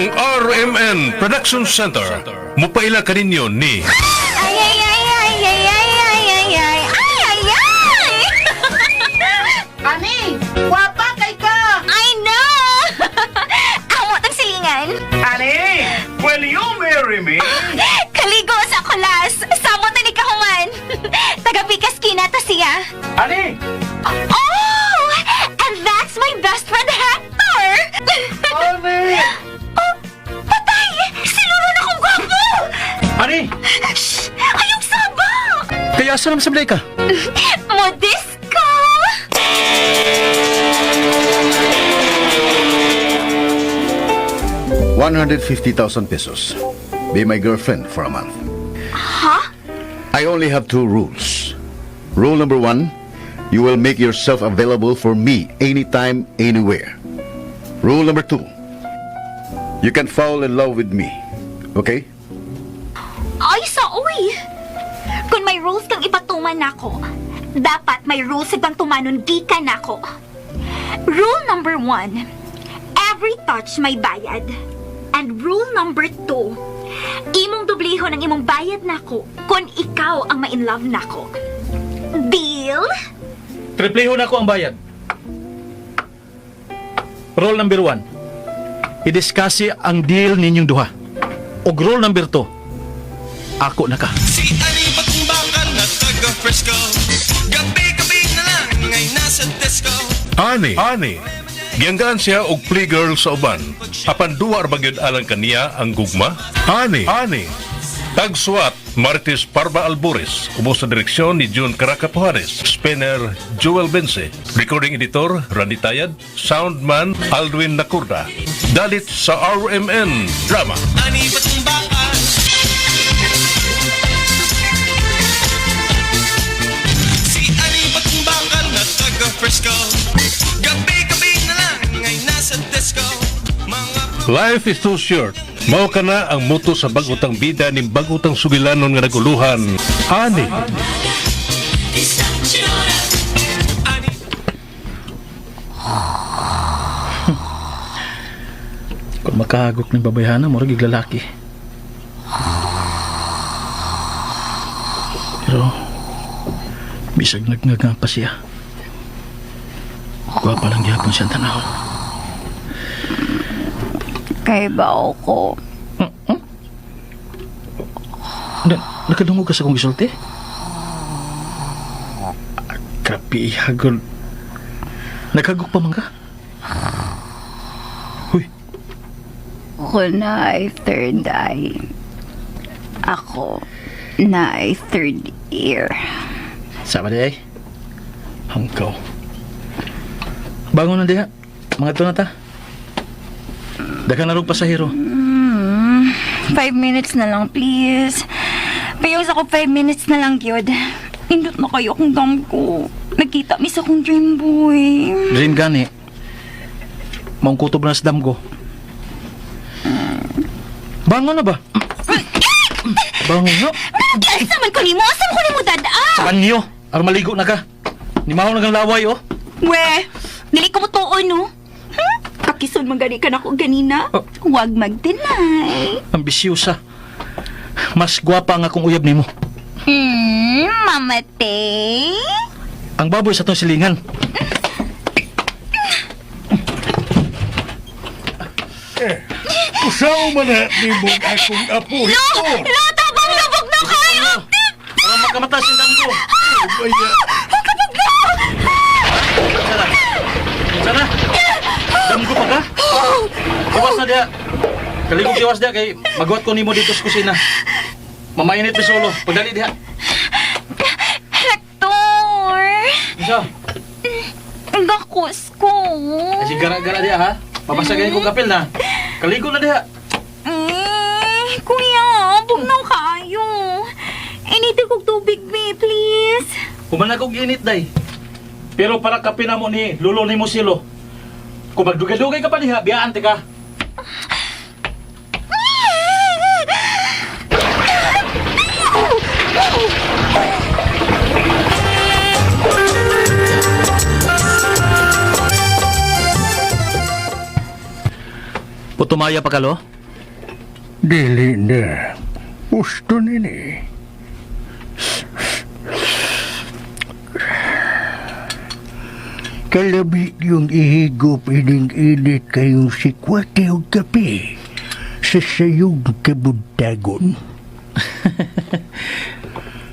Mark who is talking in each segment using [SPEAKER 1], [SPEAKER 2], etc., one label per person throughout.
[SPEAKER 1] Ang RMN Production Center mupaila kaninyo ni
[SPEAKER 2] Ay, ay, ay, ay, ay, ay, ay, ay, ay, ay, ay, ay!
[SPEAKER 3] Ani, wapa kay ka!
[SPEAKER 2] I know! Amo tang silingan.
[SPEAKER 4] Ani, will you marry me?
[SPEAKER 2] Kaligo sa kulas. Samo ta ni kahuman. Taga Pikas kina ta siya.
[SPEAKER 4] Ani,
[SPEAKER 2] Oh! And that's my best friend Hector!
[SPEAKER 4] Ani,
[SPEAKER 2] Oh, patay! Sinuro na kong gwapo!
[SPEAKER 5] Ani!
[SPEAKER 2] Shh! Ayong saba!
[SPEAKER 5] Kaya asa naman sa balay ka?
[SPEAKER 2] Modisco!
[SPEAKER 6] 150,000 pesos. Be my girlfriend for a month.
[SPEAKER 2] Huh?
[SPEAKER 6] I only have two rules. Rule number one, you will make yourself available for me anytime, anywhere. Rule number two, you can fall in love with me. Okay?
[SPEAKER 2] Ay, sa uy! Kung may rules kang ipatuman nako, dapat may rules kang tumanon gikan nako. Rule number one, every touch may bayad. And rule number two, imong dublihon ang imong bayad nako kung ikaw ang ma-in-love nako. Deal?
[SPEAKER 5] Tripleho na ko ang bayad. Rule number one, idiskasi ang deal ninyong duha. Og rule number two, ako na ka.
[SPEAKER 7] Si Ani Batong Bakal na taga Fresco. Gabi-gabi na lang ay nasa disco.
[SPEAKER 1] Ani. Ani. Giyanggaan siya og playgirl sa uban. Apan duwa ra ba gyud alang kaniya ang gugma? Ani. Ani. Tagsuat, Martes Parva Albores. Ubos sa direksyon ni June Caracapujares. Spinner, Joel Bense. Recording editor, Randy Tayad. Soundman, Aldwin Nakurda. Dalit sa RMN Drama.
[SPEAKER 7] Ani Batong Bakal. Si Ani Batong Bakal na taga Fresco. Gabi-gabi na lang ay nasa disco. Mga
[SPEAKER 1] Life is too short. Mao ka na ang muto sa bagutang bida ning bagutang sugilanon nga naguluhan. Ani.
[SPEAKER 5] Kung makahagok ng babayhana, murag yung lalaki. Pero, bisag nagngaga pa siya. Gwapa lang gihapon siyang tanaw.
[SPEAKER 2] Kay bao ko.
[SPEAKER 5] Na, nakadungog ka sa kong gisulti? Ah, grabe, hagol. Naghagok pa man ka? Huy,
[SPEAKER 8] Ako na ay third eye. Ako na ay third ear.
[SPEAKER 5] Sama di ay. Hangkaw. Bangon na diha. Mga to na ta. Daghang narog pasahero.
[SPEAKER 8] 5 minutes na lang, please. Payos ako 5 minutes na lang, gyud. Indot na kayo akong dam ko. Nagkita mis akong dream boy.
[SPEAKER 5] Dream gani. Maong kutob na sa damgo. Bangon na ba? Bangon na.
[SPEAKER 2] Asa man ko nimo? Asa man ko nimo dada?
[SPEAKER 5] Sa banyo. Aron maligo na ka. Nimaho na kang laway, oh.
[SPEAKER 2] We, dili ko mo tuon, no? Kakison man gani ka nako ganina.
[SPEAKER 5] Oh.
[SPEAKER 2] Huwag mag-deny.
[SPEAKER 5] Ambisyosa. Mas gwapa ang akong uyab nimo.
[SPEAKER 2] Mamatay.
[SPEAKER 5] Ang baboy sa tong silingan.
[SPEAKER 1] Usaw man na nimo akong apo.
[SPEAKER 2] Lo! Lo, tabang lubog na kayo!
[SPEAKER 5] Aron makamata siyang damgo. Sana. Sana. Damgo pa ka? Iwas na diha. Kaligog iwas diha kay magwat ko nimo dito sa kusina. Mamainit mi solo. Pagdali diha.
[SPEAKER 2] Hector!
[SPEAKER 5] Isa.
[SPEAKER 2] Gakus ko.
[SPEAKER 5] Kasi gara-gara diha ha. Pabasagay ko kapil na. Kaligo na diha.
[SPEAKER 2] Kuya, bugnaw kaayo. Initin kog tubig, me, please.
[SPEAKER 5] Human na kog init day. Pero para kape na mo ni lulo nimo silo. Kung magdugay-dugay ka pa diha, biyaan ti ka. Putumaya pa ka, lo?
[SPEAKER 9] Dili na. Gusto nini. Kalabi yung ihigop ining init kayong sikwate o kape sa sayong kabuntagon.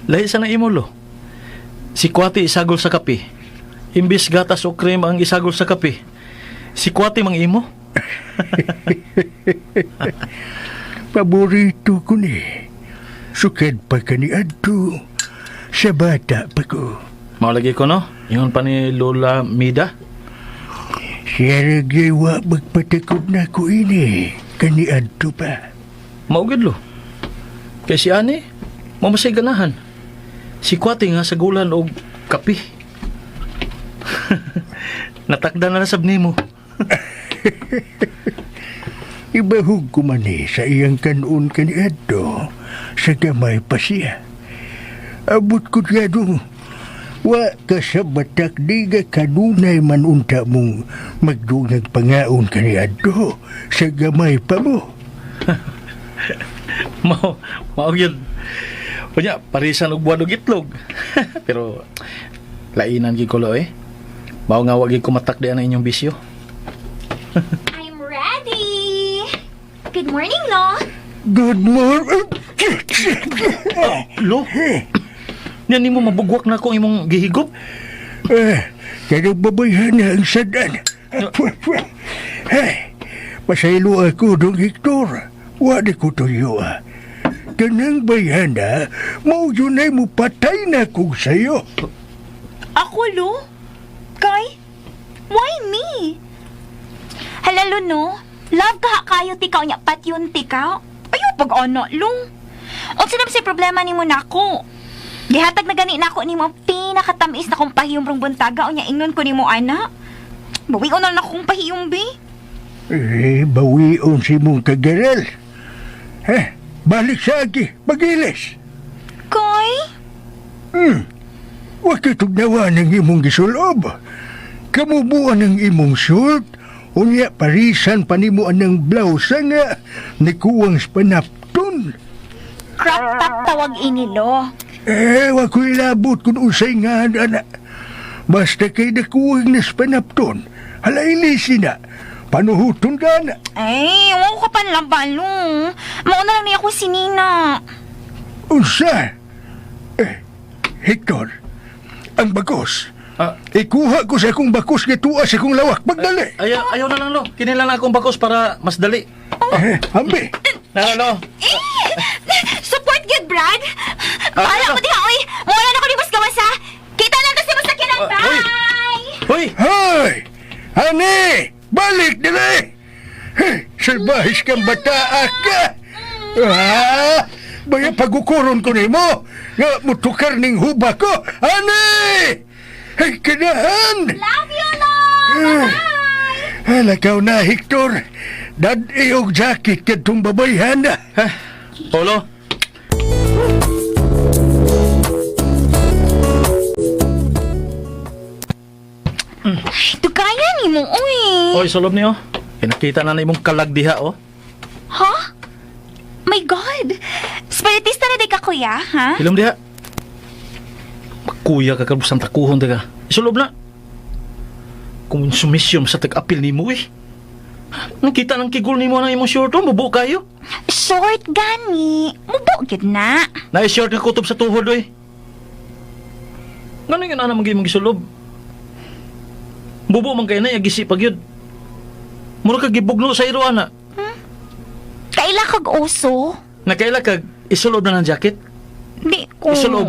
[SPEAKER 5] Lahi sa na imo, lo. Si Kwati isagol sa kape. Imbis gatas o krem ang isagol sa kape. Si Kwati mang imo.
[SPEAKER 9] Paborito ko ni. Sukad pa ka ni Adto. Sa bata pa ko.
[SPEAKER 5] Mao lagi ko, no? Ingon pa ni Lola Mida.
[SPEAKER 9] Siya ragay wa magpatakod na ko ini. Kani Adto pa.
[SPEAKER 5] Mao gid, lo. Kay si ani, mamasay ganahan. Si Kwati nga sagulan og kape. Natakda na sab nimo.
[SPEAKER 9] Ibahog ko man eh sa iyang kanon kani Adto. Sa gamay pa siya. Abot ko siya dong. Wa ka sa batak di ka kanunay man unta mong magdungag pangaon kani Adto. Sa gamay pa mo.
[SPEAKER 5] Mao, mao gyud. Unya, parisan og buwan og itlog. Pero lainan gid ko lo eh. Mao nga wa gid ko matakdi ang inyong bisyo.
[SPEAKER 2] I'm ready! Good morning, Lo!
[SPEAKER 9] Good morning.
[SPEAKER 5] Lo. Nya nimo mabugwak na ko imong gihigop.
[SPEAKER 9] Eh, kaya babayhan na ang sadan. Hey, pasaylo ako dong Hector. Wa di ko tuyo ah. Kanang bayhana, mao yun ay mupatay na kong sayo.
[SPEAKER 2] Ako, Lo? Kay? Why me? Hala, Lo, no? Love ka kayo tikaw niya, patyon tikaw. Ayaw pag ano, Lo. Unsa na ba si problema nimo nako? Gihatag na gani nako nimo ang pinakatamis na kong pahiyom rong buntaga o niya ingon ko nimo ana. Bawion na lang akong pahiyom, be.
[SPEAKER 9] Eh, bawion si mong kagaral. Eh, balik sa agi, pagilis.
[SPEAKER 2] Kay?
[SPEAKER 9] Wa kay tugnawa ng imong gisulob. Kamubuan ng imong short, unya parisan pa nimo anang blouse nga nikuwang spanapton.
[SPEAKER 2] Crop top tawag ini, Lo.
[SPEAKER 9] Eh, wa ko'y labot kung usay nga ana. Basta kay nakuwang na spanapton, halailisi na. Panuhuton ka na.
[SPEAKER 2] Ay, wala ka panlaban, Lo. Mauna lang niya ako si Nina.
[SPEAKER 9] Unsa? Eh, Hector, ang bakos.
[SPEAKER 5] Ah.
[SPEAKER 9] Ikuha ko sa akong bakos nga tuwa sa akong lawak. Pagdali.
[SPEAKER 5] Ayaw, ayaw na lang lo. Kini lang akong bakos para mas dali.
[SPEAKER 9] Eh, ambi.
[SPEAKER 5] Na lo.
[SPEAKER 2] Support gyud, Brad. Bahala
[SPEAKER 5] ano?
[SPEAKER 2] ko diha, oy. Muna na ko ni Boss Gawas, ha. Kita lang kasi mo sa kinan.
[SPEAKER 5] Ah, oy.
[SPEAKER 2] Bye!
[SPEAKER 5] Hoy,
[SPEAKER 9] Hoy! Ani! Balik dili! Hey, salbahis kang bataa ka! Ah! Baya pagukuron ko nimo! Nga mutukar ning huba ko! Ani! Hey, kinahan!
[SPEAKER 2] Love you, love! Bye!
[SPEAKER 9] Alakaw na, Hector! Dad-i og jacket kadtong babayhan na!
[SPEAKER 5] Polo.
[SPEAKER 2] Dugayan ni mo, oy.
[SPEAKER 5] Oy, sulob niyo. Pinakita na na imong kalag diha oh.
[SPEAKER 2] Ha? My God! Spiritista na di ka, kuya, ha?
[SPEAKER 5] Hilom diha. Kuya ka kabusan takuhon taga. Isulob na. Kung sumisyon sa tag-apil nimo eh. Nakita ng kigol nimo ng imong short oh, mubo kayo.
[SPEAKER 2] Short gani. Mubo gyud na.
[SPEAKER 5] Na short nga kutob sa tuhod oy. Ngano yun ana man imong gisulob? Bubo man kay na gisi pag yun. Mura ka gibugno sa iro ana.
[SPEAKER 2] Kaila kag uso?
[SPEAKER 5] Nakaila kag isulob na ng jacket.
[SPEAKER 2] Di ko.
[SPEAKER 5] Isulob.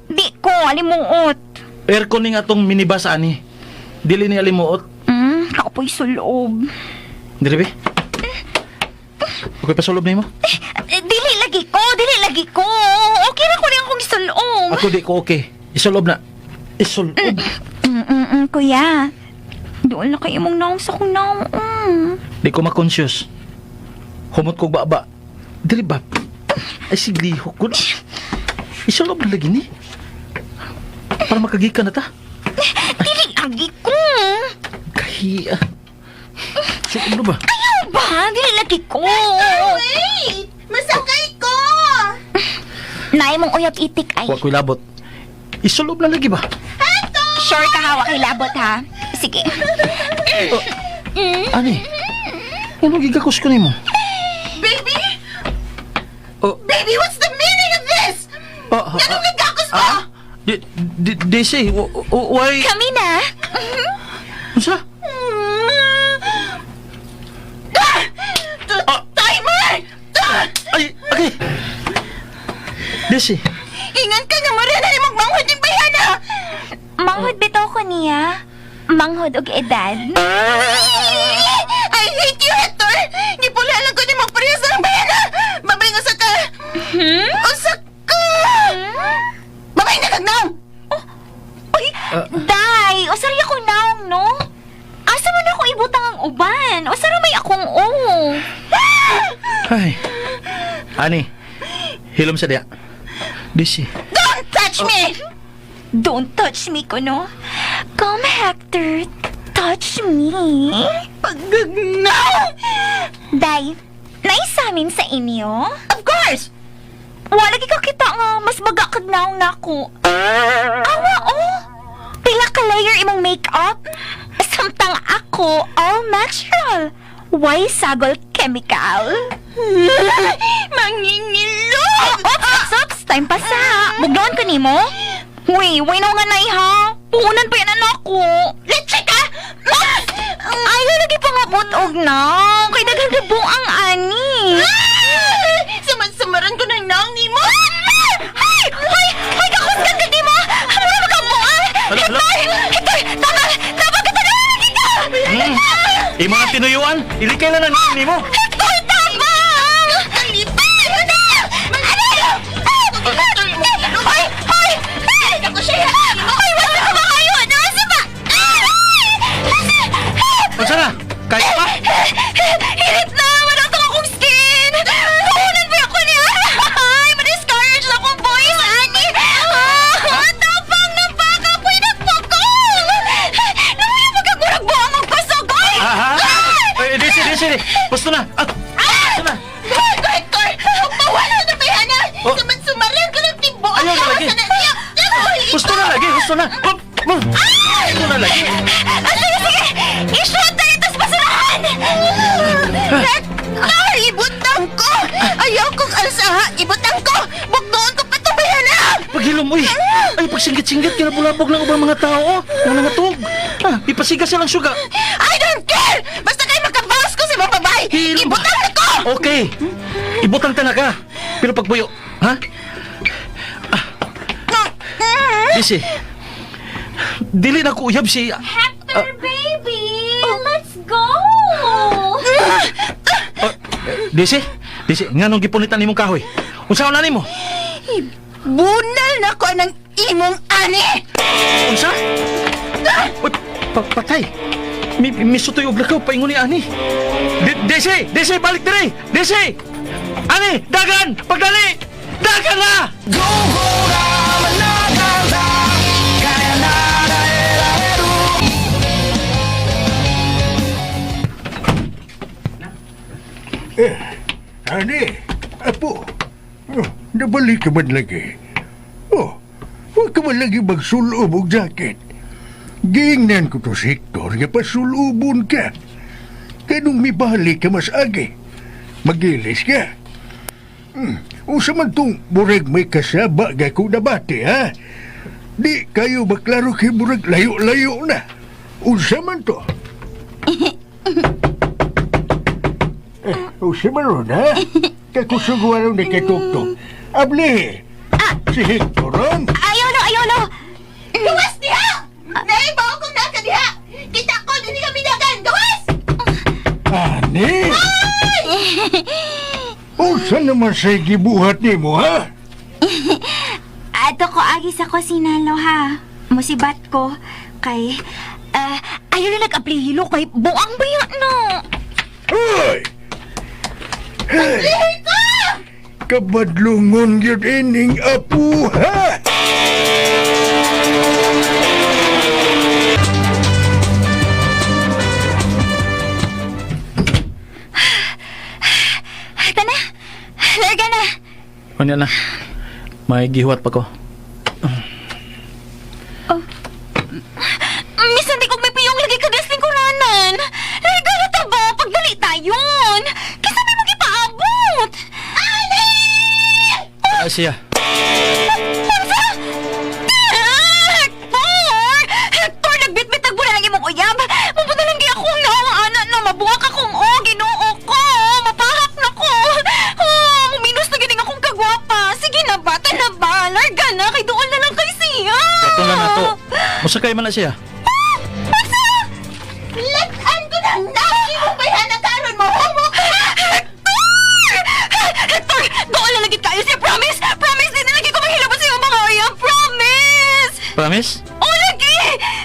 [SPEAKER 2] Di ko, alimuot.
[SPEAKER 5] Aircon ning atong minibus ani. Dili ni alimuot.
[SPEAKER 2] Ako po'y sulob.
[SPEAKER 5] Dili be. Okay pa sulob nimo?
[SPEAKER 2] Eh, dili lagi ko, dili lagi ko. Okay ra ko rin akong isulob.
[SPEAKER 5] Ako di ko okay. Isulob na. Isulob.
[SPEAKER 2] Kuya. Doon na kayo mong naong sa kong naong.
[SPEAKER 5] Di ko makonscious. Humot kog baba. Dili ba? Ay siglihok ko. Isulob na lagi ni. Para makagikan na ta.
[SPEAKER 2] Dili lagi ko.
[SPEAKER 5] Kahiya. Sulob na ba?
[SPEAKER 2] Ayaw ba? Ha, dili lagi ko.
[SPEAKER 3] Wait! Masakay ko!
[SPEAKER 2] Naay mong uyab itik ay.
[SPEAKER 5] Wa ko'y labot. Isulob na lagi ba?
[SPEAKER 2] Sure ka ha, wa kay labot ha. Sige.
[SPEAKER 5] Ani? Ano gigakos ko nimo?
[SPEAKER 3] Baby!
[SPEAKER 5] Oh.
[SPEAKER 3] Baby, what's the meaning of this?
[SPEAKER 5] Oh, ah,
[SPEAKER 3] Anong nagkakos mo?
[SPEAKER 5] Daisy, why?
[SPEAKER 2] Kami na.
[SPEAKER 5] Unsa?
[SPEAKER 3] Ah! Timer! Ah!
[SPEAKER 5] Ay, okay. Daisy,
[SPEAKER 3] Ingat ka nga mura na imong manghod yung bayana!
[SPEAKER 2] Manghod bitaw ko niya. Manghod og edad.
[SPEAKER 3] I hate you, Hector! Gipula lang ko ni mong parehas ng bayana! Babay nga sa ka! Usa ka! Babay na kag naong!
[SPEAKER 2] Uy, day, usari ako naong, no? Asa man ako ibutang ang uban? Usara may akong o.
[SPEAKER 5] ay. Ani, hilom sa diya. Daisy,
[SPEAKER 3] Don't touch me!
[SPEAKER 2] Don't touch me, kuno. Come, Hector. Touch me.
[SPEAKER 3] Pagagnaw!
[SPEAKER 2] Day, naisamin sa inyo?
[SPEAKER 3] Of course!
[SPEAKER 2] Wala ka kita nga, mas baga kag naong nako. Awa, oh! Pila ka layer imong makeup? Samtang ako, all natural. Why sagol chemical?
[SPEAKER 3] Mangingilog!
[SPEAKER 2] Oops, oops, oops! Time pa sa. Bugloon ko nimo? Uy, way na nga nay ha. Puhunan pa yan anak ko.
[SPEAKER 3] Leche ka!
[SPEAKER 2] Ayaw lagi pangabot og na. Kay daghang ang ani.
[SPEAKER 3] Ah! Sumad-sumaran ko ng naong ni mo!
[SPEAKER 2] Ay! Ay! Ay! Kakusgan ka di mo! Mura makabuang!
[SPEAKER 5] Hala, hala.
[SPEAKER 2] Hector! Hector! Tama! Tama ka talaga! Lagi ka!
[SPEAKER 5] Imo ang tinuyuan, ilikay na ng nimo.
[SPEAKER 2] Hector! Tama!
[SPEAKER 3] Kalipan!
[SPEAKER 2] Ano na? Ano? Ay! Ay! Ay!
[SPEAKER 3] Ako siya!
[SPEAKER 2] Ay! Wala ka ba kayo? Nasa ba? Ay!
[SPEAKER 5] Unsa na? Kaya pa?
[SPEAKER 2] Hirit na! Manatong akong skin! Puhunan ba ako niya? Ay! Ma-discourage na akong boys, ani! Ah, tapang ng baka po'y nagpukol! Namuya magkagurag buang ang kusog, oy!
[SPEAKER 5] Aha. Eh, Daisy, Daisy, gusto na. Ah, gusto na.
[SPEAKER 3] Gago, Hector! Pawala na bayana!
[SPEAKER 5] Oh.
[SPEAKER 3] Sumad-sumaran ko ng tibuok!
[SPEAKER 5] Ayaw na lagi.
[SPEAKER 3] Sa na niya!
[SPEAKER 5] Gusto na lagi, gusto na. Oh, oh. Gusto na lagi.
[SPEAKER 2] Ah, sige, sige! I-shoot na ito sa basurahan!
[SPEAKER 3] Hector! Ibutang ko! Ayaw kong alsaha! Ibutang ko! Bugnoon ko pa itong bayana!
[SPEAKER 5] Paghilom, uy. Ay, pagsinggit-singgit, kinabulabog lang ubang mga tao, oh. Nga nangatog. Ah, ipasiga silang suga.
[SPEAKER 3] I don't care! Basta kayo makabawas ko sa mga babae!
[SPEAKER 5] Hilom.
[SPEAKER 3] Ibutang na ko!
[SPEAKER 5] Okay. Ibutang talaga. Pero pagbuyo, ha? Ah. Daisy, dili na ko uyab si...
[SPEAKER 2] Hector, baby! Let's go!
[SPEAKER 5] Daisy, Daisy, nga nung gipunitan nimong kahoy? Unsa na nimo?
[SPEAKER 3] Bunal na ko ng imong ani!
[SPEAKER 5] Unsa? Uy, patay. Mi misutoy og lakaw paingon ni ani. Daisy, Daisy balik diri. Daisy. Ani, dagan, pagdali. Dagan na.
[SPEAKER 9] Ani, apo, oh, nabalik ka man lagi. Oh, huwag ka man lagi magsulob og jacket. Giingnan ko to si Hector nga pasulubon ka. Kanong mibalik ka mas agi. Magilis ka. Usa man tong murag may kasaba ga ko nabati, ha? Di kayo maklaro kay murag layo-layo na. Unsa man to? Usa man ron, ha? Kakusuguan ni katuktok. Abli! Si Hector ron?
[SPEAKER 2] Ayaw no, ayaw no!
[SPEAKER 3] Gawas diha! Naibaw kong naka diha! Kita ko, dili kami dagan! Gawas!
[SPEAKER 9] Ani? Unsa naman sa gibuhat nimo, ha?
[SPEAKER 2] Ato ko agi sa kusina, lo, ha? Musibat ko. Kay, ayaw na nag-aplihilo kay buang baya na.
[SPEAKER 9] Hoy! Hey! Kabadlungon gyud ining apo, ha?
[SPEAKER 5] Unya na. May gihuwat pa ko.
[SPEAKER 2] Misan di kong may piyong lagi ka des lingkuranan. Larga na ta ba? Pagdali tayon. Kisa may magipaabot. Ali!
[SPEAKER 5] Ah, siya.
[SPEAKER 2] Unsa? Hector! Hector, nagbitbit ang imong uyab. Mapunta lang di akong nawa, ana na mabuwak akong o, Ginoo ko. Mapahak na ko. Oh, muminos na gining akong kagwapa. Sige na bata na ba? Larga na kay doon na lang kay siya.
[SPEAKER 5] Kato na na to. Musakay man na siya.
[SPEAKER 2] Unsa?
[SPEAKER 3] Let-an ko na! Naki mo bayhana karon mo! Homo ka!
[SPEAKER 2] Hector! Hector, doon na lagi kayo siya. Promise! Promise, di na lagi ko maghilabot sa iyong mga uyab. Promise!
[SPEAKER 5] Promise?
[SPEAKER 2] O lagi!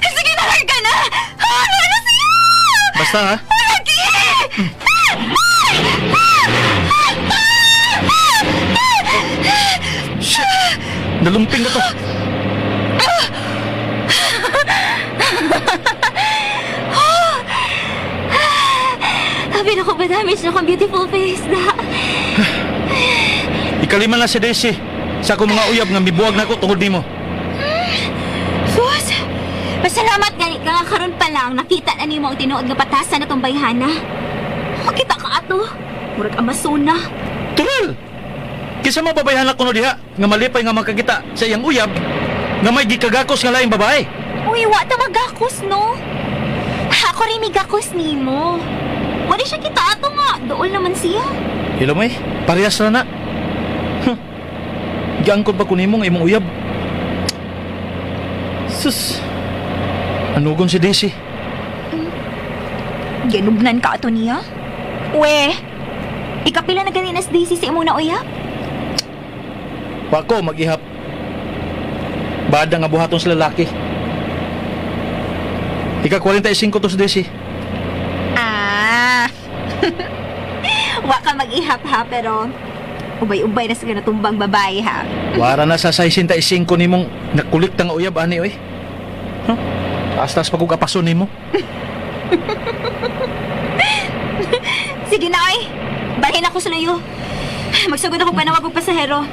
[SPEAKER 2] Sige na, larga na! Ah, na siya!
[SPEAKER 5] Basta ha?
[SPEAKER 2] O lagi!
[SPEAKER 5] Shit! Nalumping na to.
[SPEAKER 2] Sabi na ko ba damage na akong beautiful face na?
[SPEAKER 5] Ikalima na si Daisy. Sa akong mga uyab nga mibuwag na ko tungod nimo.
[SPEAKER 2] Sus! Pasalamat gani ka nga karon pa lang nakita na nimo ang tinuod nga patasan na tong bayhana. Makita ka ato. Murag Amazona.
[SPEAKER 5] Tural! Kisa mo babayhan ako no diha nga malipay nga makakita sa iyang uyab nga may gikagakos nga laing babae.
[SPEAKER 2] Uy, wa ta magakos no. Ako rin migakos nimo. Wala siya kita ato nga. Dool naman siya.
[SPEAKER 5] Hello may, parehas na na. Huh. Giangkon pa ko nimo nga imong uyab. Sus. Anugon si Daisy.
[SPEAKER 2] Ganugnan ka ato niya? We, ikapila na gani na si Daisy sa imong nauyab?
[SPEAKER 5] Wa ko mag-ihap. Bada nga buhaton sa lalaki. Ika 45 to si Daisy.
[SPEAKER 2] Ah. Wa ka mag-ihap ha, pero ubay-ubay na sa ganatumbang babae ha.
[SPEAKER 5] Wara na sa 65 nimong nakulikta nga uyab ani oy. Huh? Taas-taas pa kog apaso nimo.
[SPEAKER 2] Sige na oy. Balhin ako sa luyo. Magsugod ako panawag og pasahero.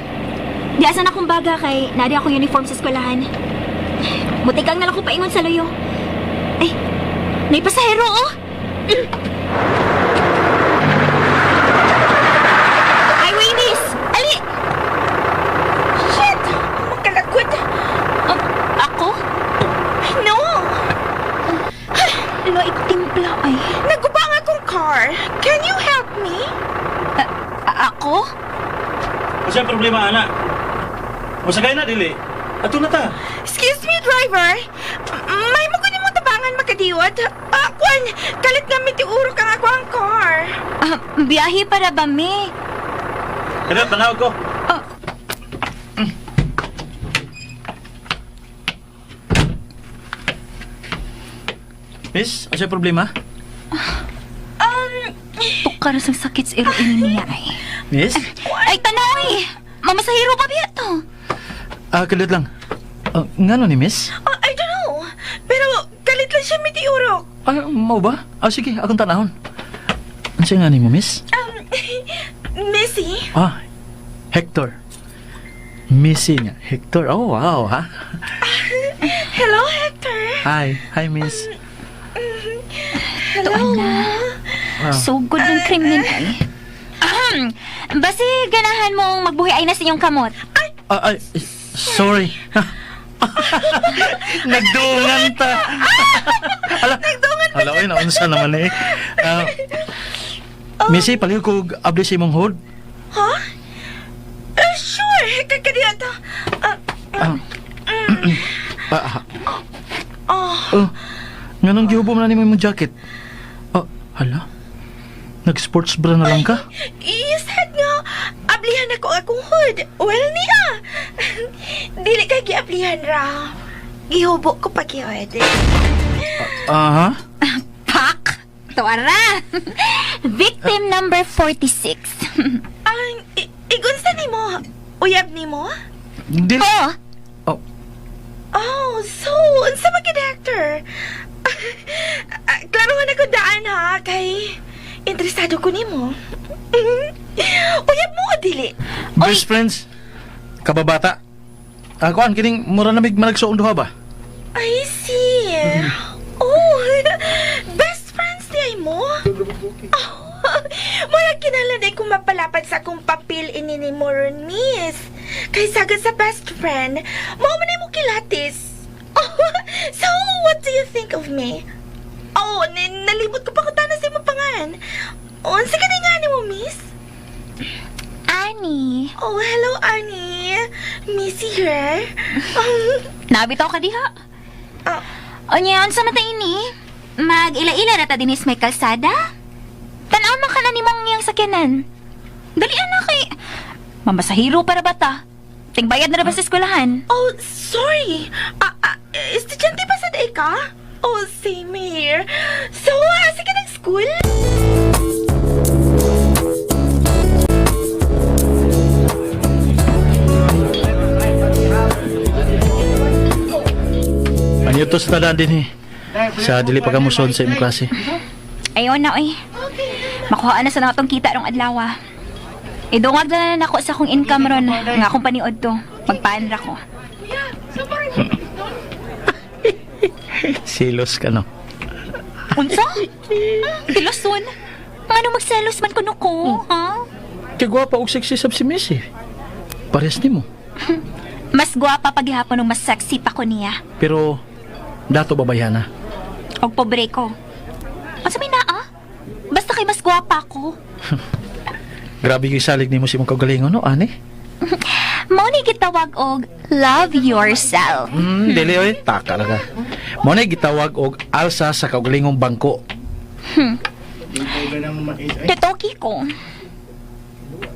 [SPEAKER 2] Di asa na akong baga kay nari akong uniform sa eskwelahan. Mutikang na lang ko paingon sa luyo. Ay, may pasahero oh. Highway miss! Ali!
[SPEAKER 3] Shit! Magkalagkot!
[SPEAKER 2] Ah, ako?
[SPEAKER 3] No!
[SPEAKER 2] Lo, itimpla ay.
[SPEAKER 3] Naguba ang akong car. Can you help me?
[SPEAKER 2] Ako?
[SPEAKER 5] Unsay problema ana? Musakay na dili. Ato na ta.
[SPEAKER 3] Excuse me, driver. May mo kunin mo tabangan makadiwat. Ah, kwan, kalit nga mitiuro kang ako ang car.
[SPEAKER 2] Ah, biyahe para ba mi?
[SPEAKER 5] Kada panawag ko.
[SPEAKER 2] Ah.
[SPEAKER 5] Miss, unsay problema?
[SPEAKER 2] Tukar sa sakit sa iro ini niya ay.
[SPEAKER 5] Miss?
[SPEAKER 2] Ay, tanaw eh! Mamasahiro pa biya to.
[SPEAKER 5] Ah, kalit lang. Ah, ngano ni Miss?
[SPEAKER 3] Ah, I don't know. Pero kalit lang siya mitiurok.
[SPEAKER 5] Ay, mau ba? Ah, sige, akong tanahon. Unsay nga nimo, Miss?
[SPEAKER 3] Missy?
[SPEAKER 5] Ah, Hector. Missy nga. Hector. Oh, wow, ha?
[SPEAKER 3] Hello, Hector.
[SPEAKER 5] Hi. Hi, Miss.
[SPEAKER 3] Hello.
[SPEAKER 5] Ah.
[SPEAKER 2] So good ng krimen ay. Ahem. Basi ganahan mong magbuhi ay na sa inyong kamot.
[SPEAKER 5] Ah, ay, sorry. Nagdungan ta. Ala, Nagdungan pa. Ala, oy, naunsa naman eh. Ah, Missy, palihog ko og abli sa imong hood.
[SPEAKER 3] Huh? Sure. Kakadiata. Ah,
[SPEAKER 5] Ah. Ah,
[SPEAKER 3] oh,
[SPEAKER 5] oh. Nganong gihubo man na nimo imong jacket? Oh, hala. Nag-sports bra na lang ka?
[SPEAKER 3] you said nga, ablihan ako akong hood. Well, niya. Dili ka giablihan ra. Gihubo ko pa gyud.
[SPEAKER 5] Aha.
[SPEAKER 2] Pak! Tuara! Victim number 46.
[SPEAKER 3] Ang igunsa nimo? Uyab nimo?
[SPEAKER 5] Dili.
[SPEAKER 2] Oh!
[SPEAKER 5] Oh,
[SPEAKER 3] Oh, so unsa man gyud Hector? Ah, Klaro nga na ko daan ha kay interesado ko nimo. Uyab mo o dili?
[SPEAKER 5] best friends. Kababata. Ah, kuan kining mura na mig managsuon duha ba?
[SPEAKER 3] I see. Oh, best friends di ay mo? Oh, mura kinahanglan ay kung mapalapad sa akong papel ini ni mo ron, miss. Kay sagad sa best friend, mao man ay mo kilatis. Oh, so, what do you think of me? Oh, nalimot ko pa kung tanas sa imong pangalan. Oh, sige na nga ni mo, miss.
[SPEAKER 2] Ani,
[SPEAKER 3] Oh, hello, Annie. Missy here.
[SPEAKER 2] Nabitaw ka diha.
[SPEAKER 3] Ah.
[SPEAKER 2] Unya, unsa man ta ini? Mag-ila-ila ra ta dinis may kalsada? Tan-aw man ka na nimong iyang sakyanan. Dali na kay mamasahiro para ba ta? Tingbayad na ra ba sa eskwelahan?
[SPEAKER 3] Oh, sorry. Ah, ah, estudyante pa sa day ka? Oh, same here. So, asa ka ng school?
[SPEAKER 5] Anyo to sa talaan din eh. Sa dili pa kamuson sa imong klase.
[SPEAKER 2] Ayon na oy. Makuhaan na sa natong kita rong adlaw. Ah. Idungag na na nako sa akong income ron nga akong paniod to. Magpaanra ko.
[SPEAKER 5] Silos ka no.
[SPEAKER 2] Unsa? Tiloson? Ngano magselos man kuno ko, ha?
[SPEAKER 5] Kay gwapa og sexy sab si Missy. Pares nimo.
[SPEAKER 2] Mas gwapa paghihapon ng mas sexy pa ko niya.
[SPEAKER 5] Pero dato babayhana.
[SPEAKER 2] Og pobre ko. Unsa may naa? Basta kay mas gwapa ko.
[SPEAKER 5] Grabe gyud salig nimo sa imong kaugalingon no, ani.
[SPEAKER 2] Mao ni gitawag og love yourself.
[SPEAKER 5] Dili oy, taka lang ka. Mo na gitawag og alsa sa kaugalingong bangko.
[SPEAKER 2] Tutoki ko.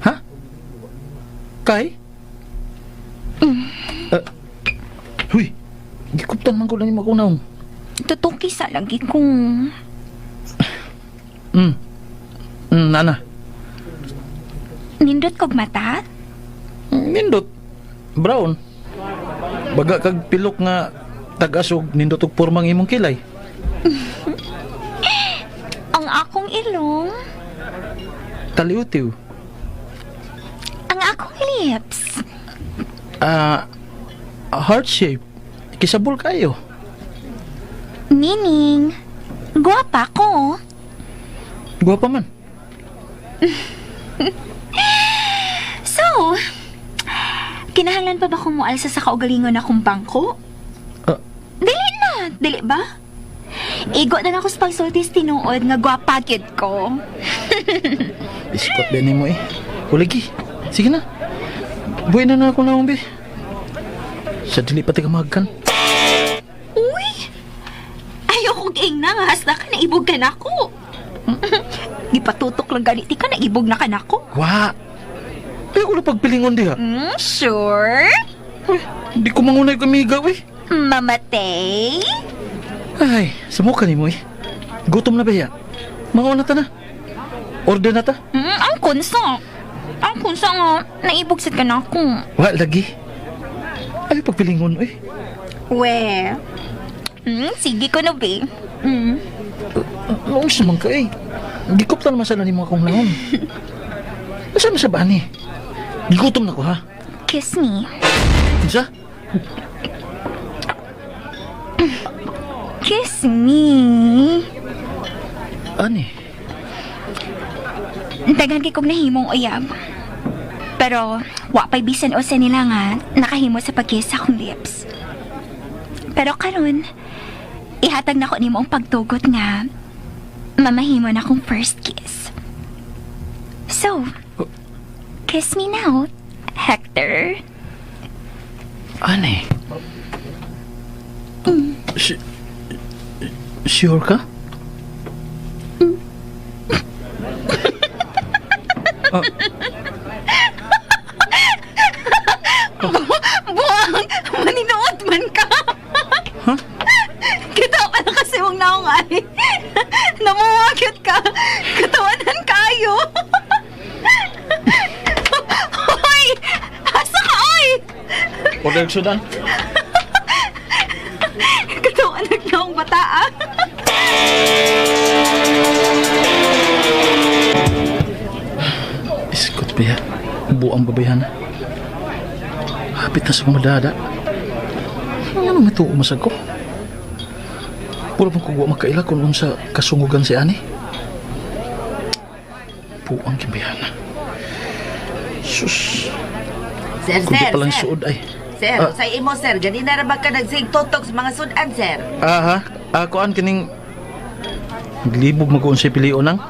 [SPEAKER 5] Ha? Kay? Huy, gikuptan man ko lang yung magunaw.
[SPEAKER 2] Tutoki sa lagi ko.
[SPEAKER 5] Nana.
[SPEAKER 2] Nindot kog mata?
[SPEAKER 5] Nindot. Brown. Baga kag pilok nga tagas og nindot og pormang imong kilay.
[SPEAKER 2] Ang akong ilong,
[SPEAKER 5] Taliutiw.
[SPEAKER 2] ang akong lips.
[SPEAKER 5] Ah, heart shape. Kisabol kayo.
[SPEAKER 2] Meaning, gwapa ko.
[SPEAKER 5] Guwapa man.
[SPEAKER 2] So, kinahanglan pa ba kong mualsa sa kaugalingon akong bangko?
[SPEAKER 5] Ah.
[SPEAKER 2] Dili na, dili ba? Igo na lang ako sa pagsultis tinuod nga gwapa gyud ko.
[SPEAKER 5] Iskot ba nimo eh. Uligi. Sige na. Buhay na na ako na be. Sa dili pa taga magkan.
[SPEAKER 2] Uy! Ayoko ging na nga, hasta ka naibog ka na ako. Gipatutok lang ganit ka, naibog na ka na ako.
[SPEAKER 5] Wa. Ay, ko na pagpilingon diha.
[SPEAKER 2] Sure?
[SPEAKER 5] Uy, di ko mangunay kamigaw eh.
[SPEAKER 2] Mamatay?
[SPEAKER 5] Ay, sumuka ni mo eh. Gutom na ba ya? Mangaw na ta na. Order na ta.
[SPEAKER 2] Ang kunsa. Ang kunsa nga, naibog sad ka na ako.
[SPEAKER 5] Wa, lagi. Ay, pagpilingon eh.
[SPEAKER 2] We. Sige ko na, be.
[SPEAKER 5] Noong sumang ka eh. Gikop na naman sana ni mga kong naon. Asa man sa ba ni? Gigutom na ko ha.
[SPEAKER 2] Kiss me.
[SPEAKER 5] Isa?
[SPEAKER 2] Kiss me.
[SPEAKER 5] Ani?
[SPEAKER 2] Daghan kay kog nahimong uyab. Pero, wa pa'y bisan usa nila nga nakahimo sa pag-kiss sa akong lips. Pero karon, ihatag na ko nimo ang pagtugot nga mamahimo na akong first kiss. So, kiss me now, Hector.
[SPEAKER 5] Ani? Sure ka?
[SPEAKER 2] Buang! Maninood man ka!
[SPEAKER 5] Huh?
[SPEAKER 2] Kita pa na kasi mong naong ay. Namuwagit ka. Katawanan kayo. Hoy! Asa ka, oy!
[SPEAKER 5] Order sudan.
[SPEAKER 2] Katawanan naong bata, ah.
[SPEAKER 5] Iskot ba ya? Buang babayhan. Hapit na sa kumadada. Ano nga ito umasag ko? Puro pang kugwa makaila kung unsa kasungugan si ani. Puang kimbayana. Sus,
[SPEAKER 10] Sir,
[SPEAKER 5] kundi
[SPEAKER 10] sir,
[SPEAKER 5] palang
[SPEAKER 10] sir.
[SPEAKER 5] suod ay.
[SPEAKER 10] Sir,
[SPEAKER 5] Ah.
[SPEAKER 10] sa imo, sir, ganina ra ba ka nagsigtutok sa mga sudan, sir?
[SPEAKER 5] Aha, ako an kining naglibog maguon sa pilion nang.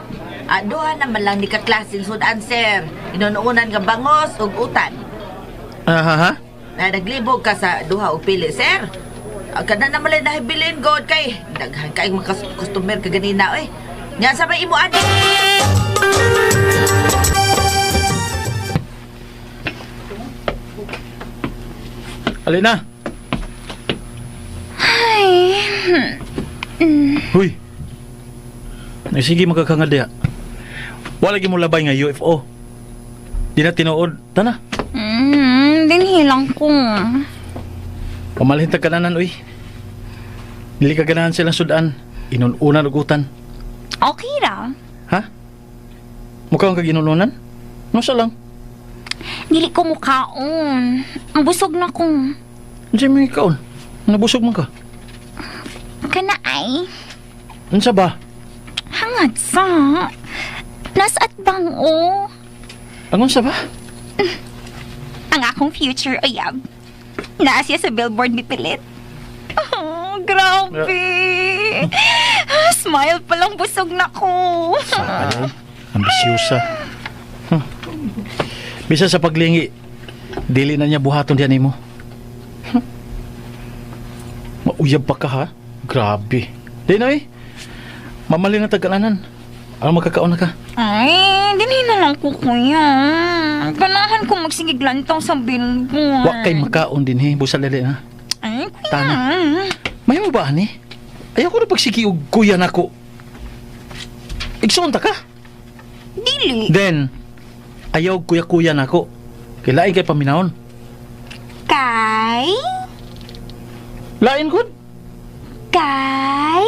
[SPEAKER 10] Ah, duha naman lang ni kaklaseng sudan, sir. Inunuunan nga bangos ug utan.
[SPEAKER 5] Aha ha.
[SPEAKER 10] Na naglibog ka sa duha og pili, sir. Ah, kana naman lang nahibilin god kay daghan kay mga customer ka ganina oy. Nya sa may imo ani.
[SPEAKER 5] Alina.
[SPEAKER 8] Ay,
[SPEAKER 5] Huy. Sige magkakangad diha. Wala gyud mo labay nga UFO. Di na tinuod. Tana.
[SPEAKER 8] Dinhilang ko.
[SPEAKER 5] Pamalhin ta kananan uy. Dili ka ganahan silang sudan. Inununan og utan.
[SPEAKER 8] Okay ra.
[SPEAKER 5] Ha? Mukha kang kaginununan? No sa lang.
[SPEAKER 8] Dili ko mukaon. Ang busog na ko.
[SPEAKER 5] Unsa may kaon? Nabusog man ka.
[SPEAKER 8] Kana ay,
[SPEAKER 5] Unsa ba?
[SPEAKER 8] hangad sa. Nas at bango.
[SPEAKER 5] Ang unsa ba?
[SPEAKER 8] Ang akong future uyab. Naa siya sa billboard mipilit. Oh, grabe. Smile pa lang busog na ko.
[SPEAKER 5] Ano? Ambisyosa. Huh. Bisa sa paglingi, dili na niya buhaton diyan nimo. Huh. Mauyab pa ka ha? Grabe. Di na eh. Mamali na tagalanan. Ano magkakaon na ka?
[SPEAKER 8] Ay, dinhi na lang ko, kuya. Ganahan ko magsigiglantang sa billboard.
[SPEAKER 5] Wa kay makaon din he. Busa lili na.
[SPEAKER 8] Ay, kuya.
[SPEAKER 5] Tana. May mo ba ani? Ayaw ko na pagsiki og kuya nako. Igsuon ta ka?
[SPEAKER 8] Dili.
[SPEAKER 5] Then, ayaw kuya-kuya nako. Kay lain kay paminahon.
[SPEAKER 8] Kay?
[SPEAKER 5] Lain gud.
[SPEAKER 8] Kay?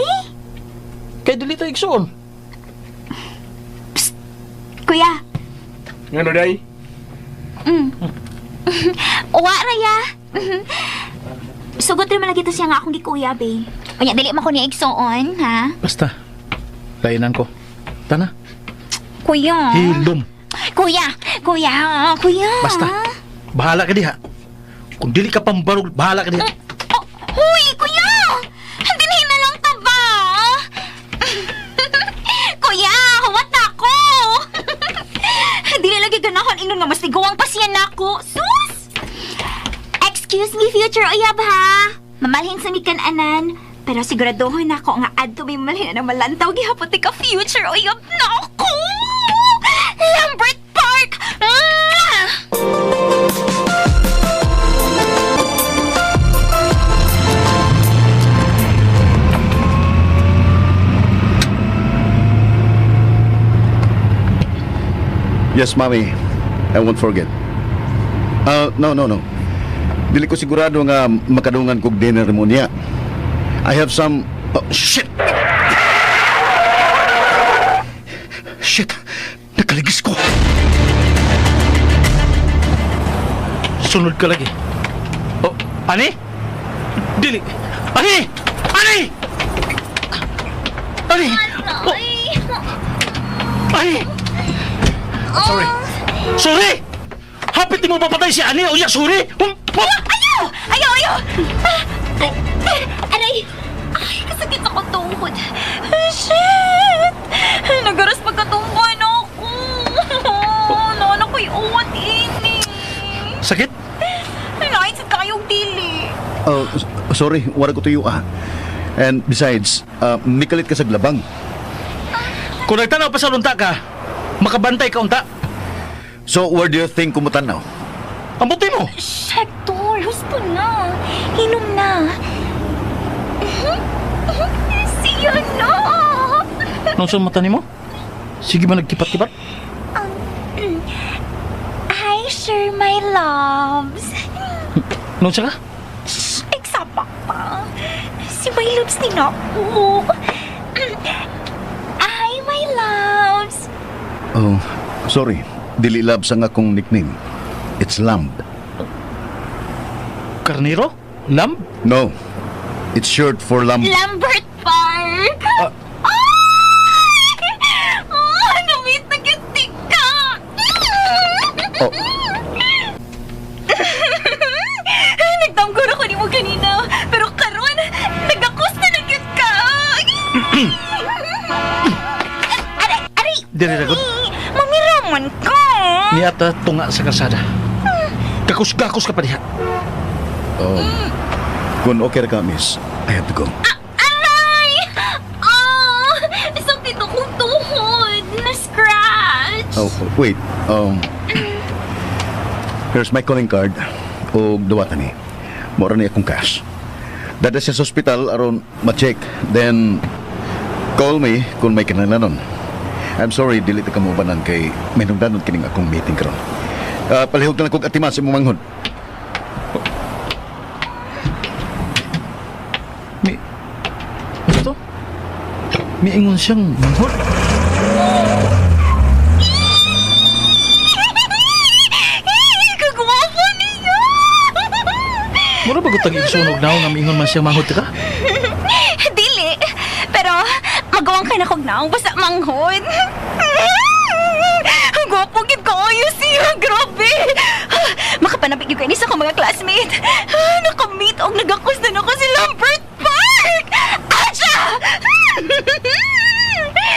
[SPEAKER 5] Kay dili ta igsuon.
[SPEAKER 8] Kuya.
[SPEAKER 4] Ngano day?
[SPEAKER 2] Uwa, Raya. Sugot rin malagi to siya nga akong gikuya, be. Unya, dili man ko niya igsuon, ha?
[SPEAKER 5] Basta, lainan ko. Tana.
[SPEAKER 8] Kuya.
[SPEAKER 5] Hilom.
[SPEAKER 2] Kuya! Kuya! Kuya!
[SPEAKER 5] Basta. Bahala ka diha. Kung dili ka pambarog, bahala ka diha.
[SPEAKER 8] Oh, huy, kuya! Dinhi na lang ta ba?
[SPEAKER 2] Kuya! Huwat na ako! Dili lagi ganahan ingon nga mas liguang pa siya nako. Sus! Excuse me, future uyab ha. Mamalhin sa mikan anan. Pero siguraduhon ako nga adto may malhin na malantaw gihapon ti ka future uyab na ako. Lambert Park! Mwah!
[SPEAKER 6] Yes, Mami. I won't forget. No, no, no. Dili ko sigurado nga makadungan kog dinner mo niya. I have some... Oh, shit! Shit! Nakaligis ko!
[SPEAKER 5] Sunod ka lagi. Oh, ani? Dili. Ani! Ani! Ani! Oh, ani!
[SPEAKER 8] Sorry.
[SPEAKER 5] Sorry! Hapit mo papatay si Ani o ya sorry! Oh,
[SPEAKER 2] Ayaw! Ayaw! Ayaw! Ah! Ah! Aray! Ay, kasakit ako tuhod.
[SPEAKER 8] Shit! Nagaras pagkatumba na ako. Naana ko'y uwat ini.
[SPEAKER 5] Sakit?
[SPEAKER 8] Lain sa kayong dili.
[SPEAKER 6] Oh, sorry, wala ko tuyo ah. And besides, mikalit ka sa glabang.
[SPEAKER 5] Kung nagtanaw pa sa lunta ka, makabantay ka unta.
[SPEAKER 6] So, where do you think kumutanaw?
[SPEAKER 5] Ang buti mo!
[SPEAKER 2] Hector, husto na. Hinom na. Siya na!
[SPEAKER 5] Nung sa mata nimo? Sige ba nagkipat-kipat?
[SPEAKER 2] Hi, sir, my loves.
[SPEAKER 5] Nung sa ka?
[SPEAKER 2] Eksapak pa. Si my loves din ako. Hi, my loves.
[SPEAKER 6] Oh, sorry. Dili Labs ang akong nickname. It's Lamb.
[SPEAKER 5] Karniro? Lamb?
[SPEAKER 6] No. It's short for lamb.
[SPEAKER 2] Lambert Park!
[SPEAKER 5] Ah.
[SPEAKER 2] Ay! Oh, na-meet na gyud ka!
[SPEAKER 6] Oh.
[SPEAKER 2] Nagdamgo ra ko nimo ganina, pero karon nagakos na na gyud ka. Aray, aray.
[SPEAKER 5] Diri ra gud.
[SPEAKER 2] Mamiraman ka.
[SPEAKER 5] Niata tunga sa kalsada. Gakus-gakus ka pa diha.
[SPEAKER 6] Oh. Kung okay ra ka, miss, I have to go.
[SPEAKER 2] Aray! Oh, sakit akong tuhod. Na-scratch.
[SPEAKER 6] Oh, wait. Here's my calling card. O duwatan ni. Mora ni akong cash. Dada siya sa ospital aron ma-check. Then, call me kung may kinalanon. I'm sorry, dili ta ka mobanan kay may nungdanon kining akong meeting karon. Palihog na lang kog atiman sa imong manghod.
[SPEAKER 5] Mi... Gusto? Miingon siyang manghod.
[SPEAKER 2] Kagwapo niya!
[SPEAKER 5] Mura ba gutang igsunog na nga miingon man siyang manghod ka?
[SPEAKER 2] Dili. Pero magawang ka na kog naong basta manghod. Ang gwapo gid kaayo siya. Grabe. Makapanabik gyud kay sa akong mga classmate. Nakamit og nagakos na nako si Lambert Park. Acha!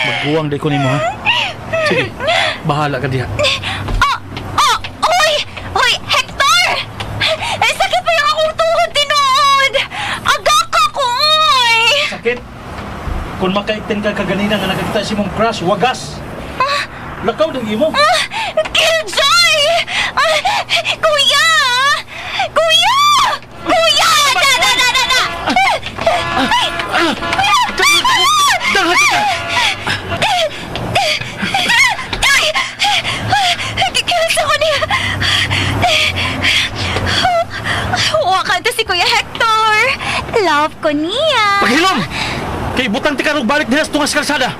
[SPEAKER 5] Magbuwang di ko nimo ha. Sige, bahala ka diha.
[SPEAKER 2] Oh, oh, oy! Oy, Hector! Eh, sakit pa yung akong tuhod tinuod! Aga ka ko, oy!
[SPEAKER 5] Sakit. Kung makaiktin ka kaganina nga nakakita si mong crush, wagas. Lakaw din imo.
[SPEAKER 2] Ah, Killjoy! Ah, kuya! Kuya! Kuya! Da, da, da, da, da! Ay!
[SPEAKER 5] Danghat ka!
[SPEAKER 2] Ay! Kikilos ako niya! Huwa ka to si Kuya Hector! Love ko niya!
[SPEAKER 5] Paghilom! Kay butang ti karog balik diha sa tungas kalsada.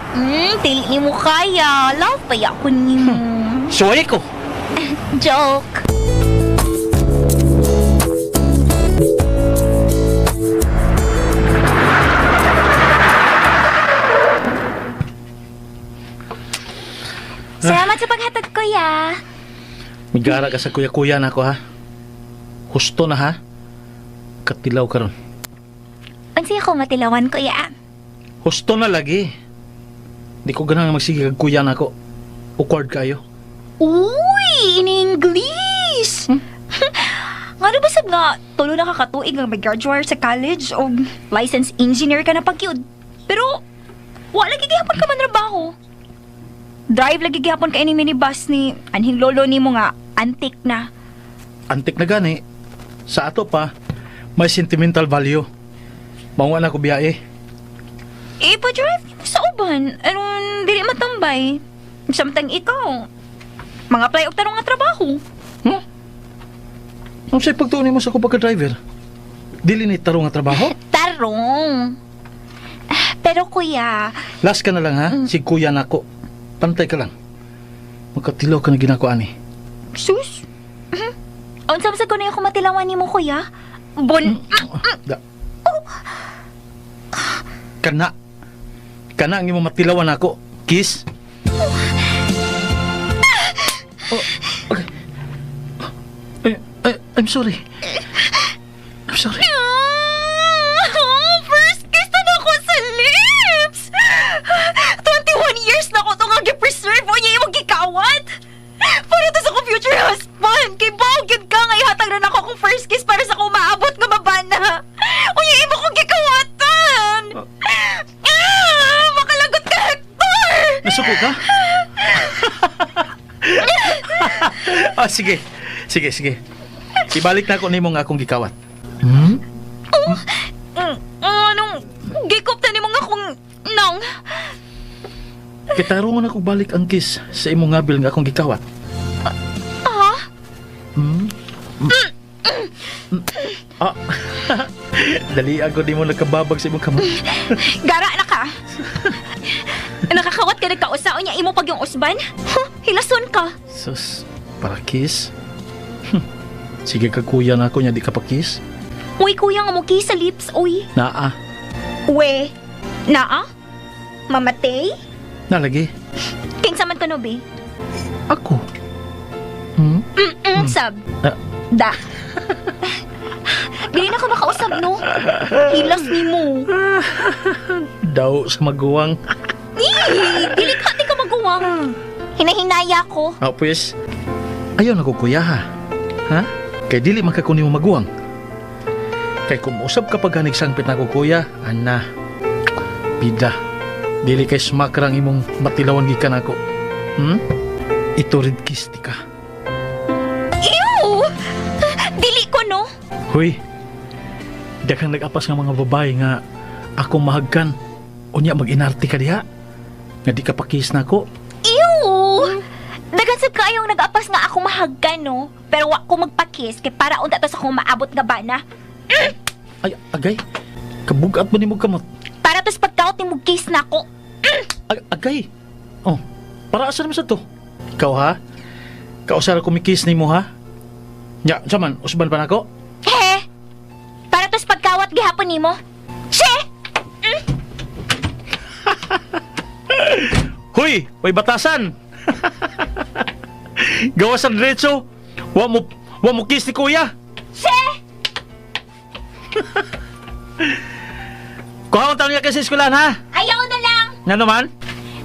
[SPEAKER 2] Dili mo kaya. Love pa ako niyo.
[SPEAKER 5] Suway ko.
[SPEAKER 2] Joke. Salamat sa paghatag, kuya.
[SPEAKER 5] Migara ka sa kuya-kuya na ako ha. Husto na ha. Katilaw karon.
[SPEAKER 2] Unsay ako matilawan, kuya?
[SPEAKER 5] Husto na lagi. Di ko ganahan magsige kag kuya na ako. Awkward kayo.
[SPEAKER 2] Uy, in English! Nga ba sab nga, tulo na kakatuig nga mag-graduate sa college o licensed engineer ka na pagyud. Pero, wala lagi gihapon ka man trabaho. Drive lagi gihapon ka ini minibus ni anhing lolo nimo nga antik na.
[SPEAKER 5] Antik na gani. Sa ato pa, may sentimental value. Mao nga na ko biyahe.
[SPEAKER 2] Eh, pa-drive nimo sa uban. Aron dili matambay. Samtang ikaw, mga apply og tarong nga trabaho.
[SPEAKER 5] Hmm? Ang sa'y pagtuon nimo sa ako pagka-driver? Dili ni tarong nga trabaho?
[SPEAKER 2] Tarong. Ah, pero kuya,
[SPEAKER 5] Last ka na lang ha, si kuya nako. Pantay ka lang. Magkatilaw ka na ginako ani.
[SPEAKER 2] Sus. Unsa sa kuno ako matilawan nimo kuya? Bon.
[SPEAKER 5] Da. Kana. Kana ang imong matilawan nako. Kiss. Oh, okay. Ay, I'm sorry. I'm sorry.
[SPEAKER 2] Ah, first kiss na ako sa lips. 21 years na ko to nga gi-preserve o niya imong gikawat. Para to sa akong future husband. Kay bawo gyud ka nga ihatag na nako akong first kiss para sa akong maabot nga mabana. Unya imo kong gikawatan. Ah, makalagot ka, Hector.
[SPEAKER 5] Nasuko ka? Ah, sige. Sige, sige. Ibalik na ako nimo nga akong gikawat. Hmm?
[SPEAKER 2] Oh, anong gikop na nimo nga akong nang?
[SPEAKER 5] Kitarungan ako balik ang kiss sa imong ngabil nga akong gikawat.
[SPEAKER 2] Ah?
[SPEAKER 5] Hmm? Ah. Dali ako di mo nagkababag sa imong kamot.
[SPEAKER 2] Gara na ka. Nakakawat ka nagkausa o niya imo pag yung usban? Huh, hilason ka.
[SPEAKER 5] Sus, para kiss? Sige ka kuya na ako niya di ka pa kiss.
[SPEAKER 2] Uy, kuya nga mo kiss sa lips, uy.
[SPEAKER 5] Naa.
[SPEAKER 2] We, naa? Mamatay?
[SPEAKER 5] Nalagi.
[SPEAKER 2] Kinsa man ka no, be?
[SPEAKER 5] Ako. Hmm?
[SPEAKER 2] Mm-mm, sab.
[SPEAKER 5] Ah.
[SPEAKER 2] Da. Dili na ka makausap, no? Hilas ni mo.
[SPEAKER 5] Daw sa maguwang.
[SPEAKER 2] Ih, dili ka, di ka maguwang. Hinahinaya ko.
[SPEAKER 5] Ah, pues, ayaw na ko kuya ha. Ha? Kay dili man ka kunin mo maguwang. Kay kung usab ka pag sangpit na ko kuya, ana, bida. Dili kay smack rang imong matilawan gikan ako. Ito red kiss di ka.
[SPEAKER 2] Ew! Dili ko, no?
[SPEAKER 5] Huy, daghang nag-apas nga mga babae nga ako mahagkan. Unya mag-inarte ka diha. Nga di ka pakis na ako.
[SPEAKER 2] Ew! Daghan sad kaayong nag-apas nga ako mahagkan, no? Pero wa ko magpakiss kay para unta to sa akong maabot nga bana.
[SPEAKER 5] Ay, agay. Kabugat mo ni mo kamot.
[SPEAKER 2] Para to sa pagkaot ni mo kiss na ako.
[SPEAKER 5] Ag agay. Oh, para asa naman sa to? Ikaw ha? Kausara kumikis ni mo ha? Nya, unsa man, usban pa nako?
[SPEAKER 2] He! Para to sa pagkawat gihapon nimo. Che!
[SPEAKER 5] Huy, way batasan. Gawas ang diretso. Wa mo kiss ni kuya.
[SPEAKER 2] Che!
[SPEAKER 5] Kuha taon niya kasi eskwelahan ha?
[SPEAKER 2] Ayaw na lang!
[SPEAKER 5] Nga naman?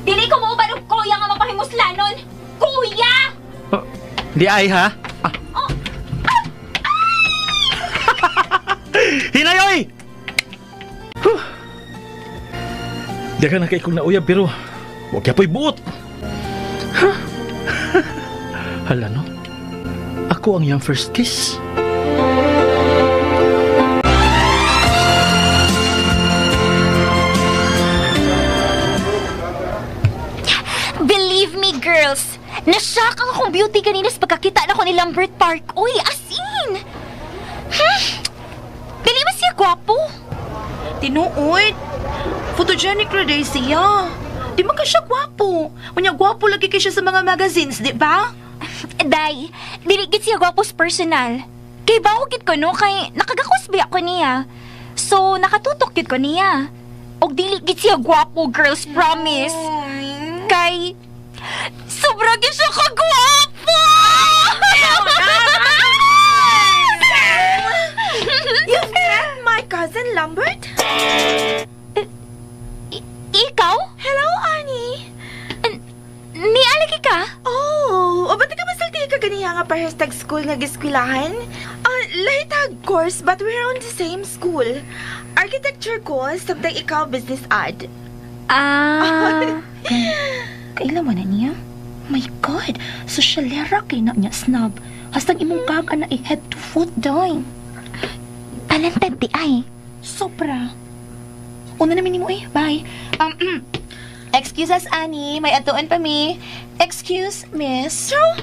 [SPEAKER 2] Dili ko mauban og kuya nga mapahimuslanon! Kuya!
[SPEAKER 5] Oh, di ay ha? Ah.
[SPEAKER 2] Oh.
[SPEAKER 5] Hinay oy! Huh. Daghang na kay kong nauyab pero wag yapoy buot. Huh? Hala no. Ako ang iyang first kiss.
[SPEAKER 2] Believe me, girls! Nashock ang akong beauty kanina sa pagkakita na ko ni Lambert Park. Uy, as in! Dili ba siya gwapo?
[SPEAKER 3] Tinuod. Photogenic ra day siya. Di man ka siya gwapo. Unya gwapo lagi kay siya sa mga magazines, di ba?
[SPEAKER 2] Day, dili gid siya gwapo sa personal. Kay bawo gid ko no kay nakagakos biya ko niya. So nakatutok gid ko niya. Og dili gid siya gwapo, girls, promise. Kay sobra gid siya kagwapo.
[SPEAKER 3] You've met my cousin Lambert?
[SPEAKER 2] Ikaw?
[SPEAKER 3] Hello, Annie.
[SPEAKER 2] Nialagi ka?
[SPEAKER 3] Oh, o ba't ka masalti ka ganiya nga parehas tag school nga giskwilahan? Ah, lahi tag course but we're on the same school. Architecture ko, samtang ikaw business ad.
[SPEAKER 2] Ah.
[SPEAKER 8] Kailan man na niya? My God, sosyalera kay na niya snob. Hastang imong kag ana eh, head to foot doy.
[SPEAKER 2] Talented di ay.
[SPEAKER 8] Sobra. Una namin nimo eh. Bye. Excuse us, Annie. May atuan pa mi. Excuse, miss. Ciao.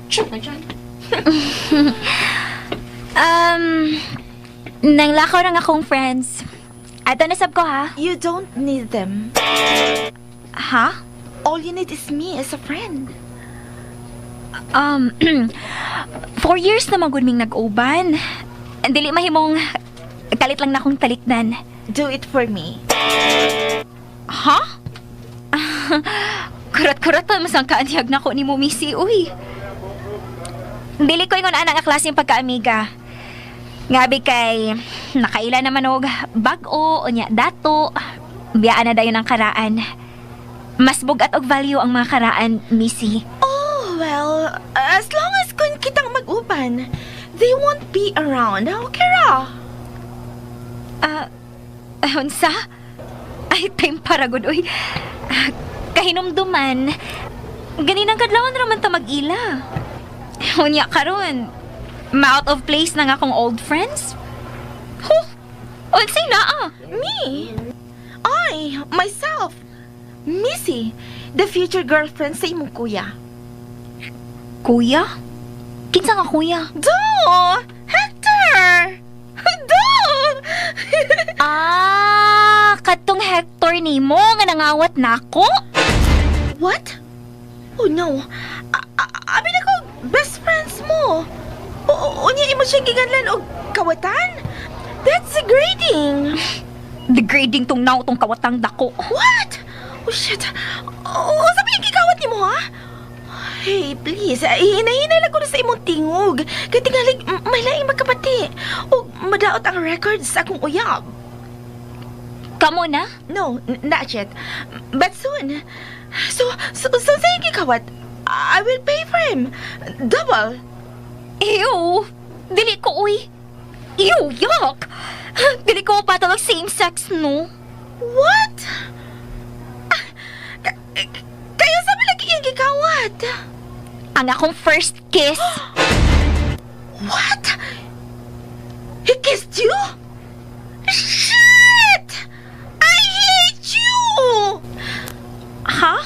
[SPEAKER 8] Ciao.
[SPEAKER 2] Nanglakaw ng akong friends. Ato na sab ko ha.
[SPEAKER 3] You don't need them.
[SPEAKER 2] Ha?
[SPEAKER 3] All you need is me as a friend.
[SPEAKER 2] 4 years na magud ming nag-uban. Dili mahimong kalit lang na akong talikdan.
[SPEAKER 3] Do it for me.
[SPEAKER 2] Ha? Kurat-kurat pa mas ang kaanyag na ko ni mo, Missy. Uy. Dili ko ingon ana nga klaseng pagkaamiga. Ngabi kay nakaila naman og bag-o unya dato. Biyaan na dayon ang karaan. Mas bugat og value ang mga karaan, Missy.
[SPEAKER 3] Oh, well, as long as kun kitang mag-uban, they won't be around. Okay ra?
[SPEAKER 2] Ah, unsa? Ay, time para gud oy. Ah, kahinumduman. Ganinang kadlawon ra man ta mag-ila. Unya karon, ma-out of place na nga akong old friends. Huh? Unsay naa?
[SPEAKER 3] Me? I, myself, Missy, the future girlfriend sa imong kuya.
[SPEAKER 2] Kuya? Kinsa nga kuya?
[SPEAKER 3] Do! Hector! Do!
[SPEAKER 2] Ah, katong Hector nimo nga nangawat nako?
[SPEAKER 3] What? Oh no. Abi na ko best friends mo. O, unya imo siya giganlan og kawatan? That's degrading.
[SPEAKER 2] Degrading tong naw tong kawatang dako.
[SPEAKER 3] What? Oh, shit. Oh, sabi yung gikawat nimo, ha? Hey, please. Ay, hinahinay lang ko na sa imong tingog. Kay tingalig, may laing magkabati. O madaot ang records sa akong uyab.
[SPEAKER 2] Kamo na?
[SPEAKER 3] No, not yet. But soon. So, sa iyong gikawat, I will pay for him. Double.
[SPEAKER 2] Ew! Dili ko, uy. Ew, yuck! Dili ko patol og same sex, no?
[SPEAKER 3] What? Ah, kayo sa lagi iyang gikawat.
[SPEAKER 2] Ang akong first kiss.
[SPEAKER 3] What? He kissed you? Shit! I hate you!
[SPEAKER 2] Ha?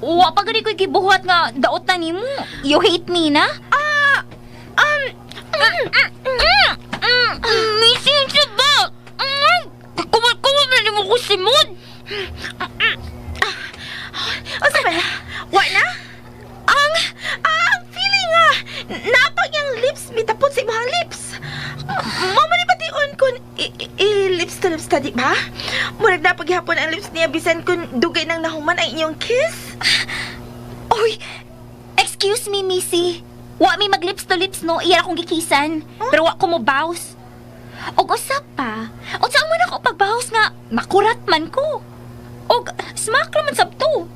[SPEAKER 2] Wa pa gani ko'y gibuhat nga daot na nimo. You hate me na?
[SPEAKER 3] Ah,
[SPEAKER 2] Missing sa ba? Kumot-kumot na nimo ko simod.
[SPEAKER 3] O sa ba? Wa na? Ang feeling ah, napag yung lips, mitapot sa imong lips. Mo man pati-on kun i lips to lips ta, di ba? Murag na paghapon ang lips niya bisan kun dugay nang nahuman ang inyong kiss.
[SPEAKER 2] Uy, excuse me, Missy. Wa mi mag lips to lips, no? Iya akong gikisan. Pero wa ko mo bows. Og usap pa. Unsa man ako pagbaws nga makurat man ko. Og smack ra man sab to.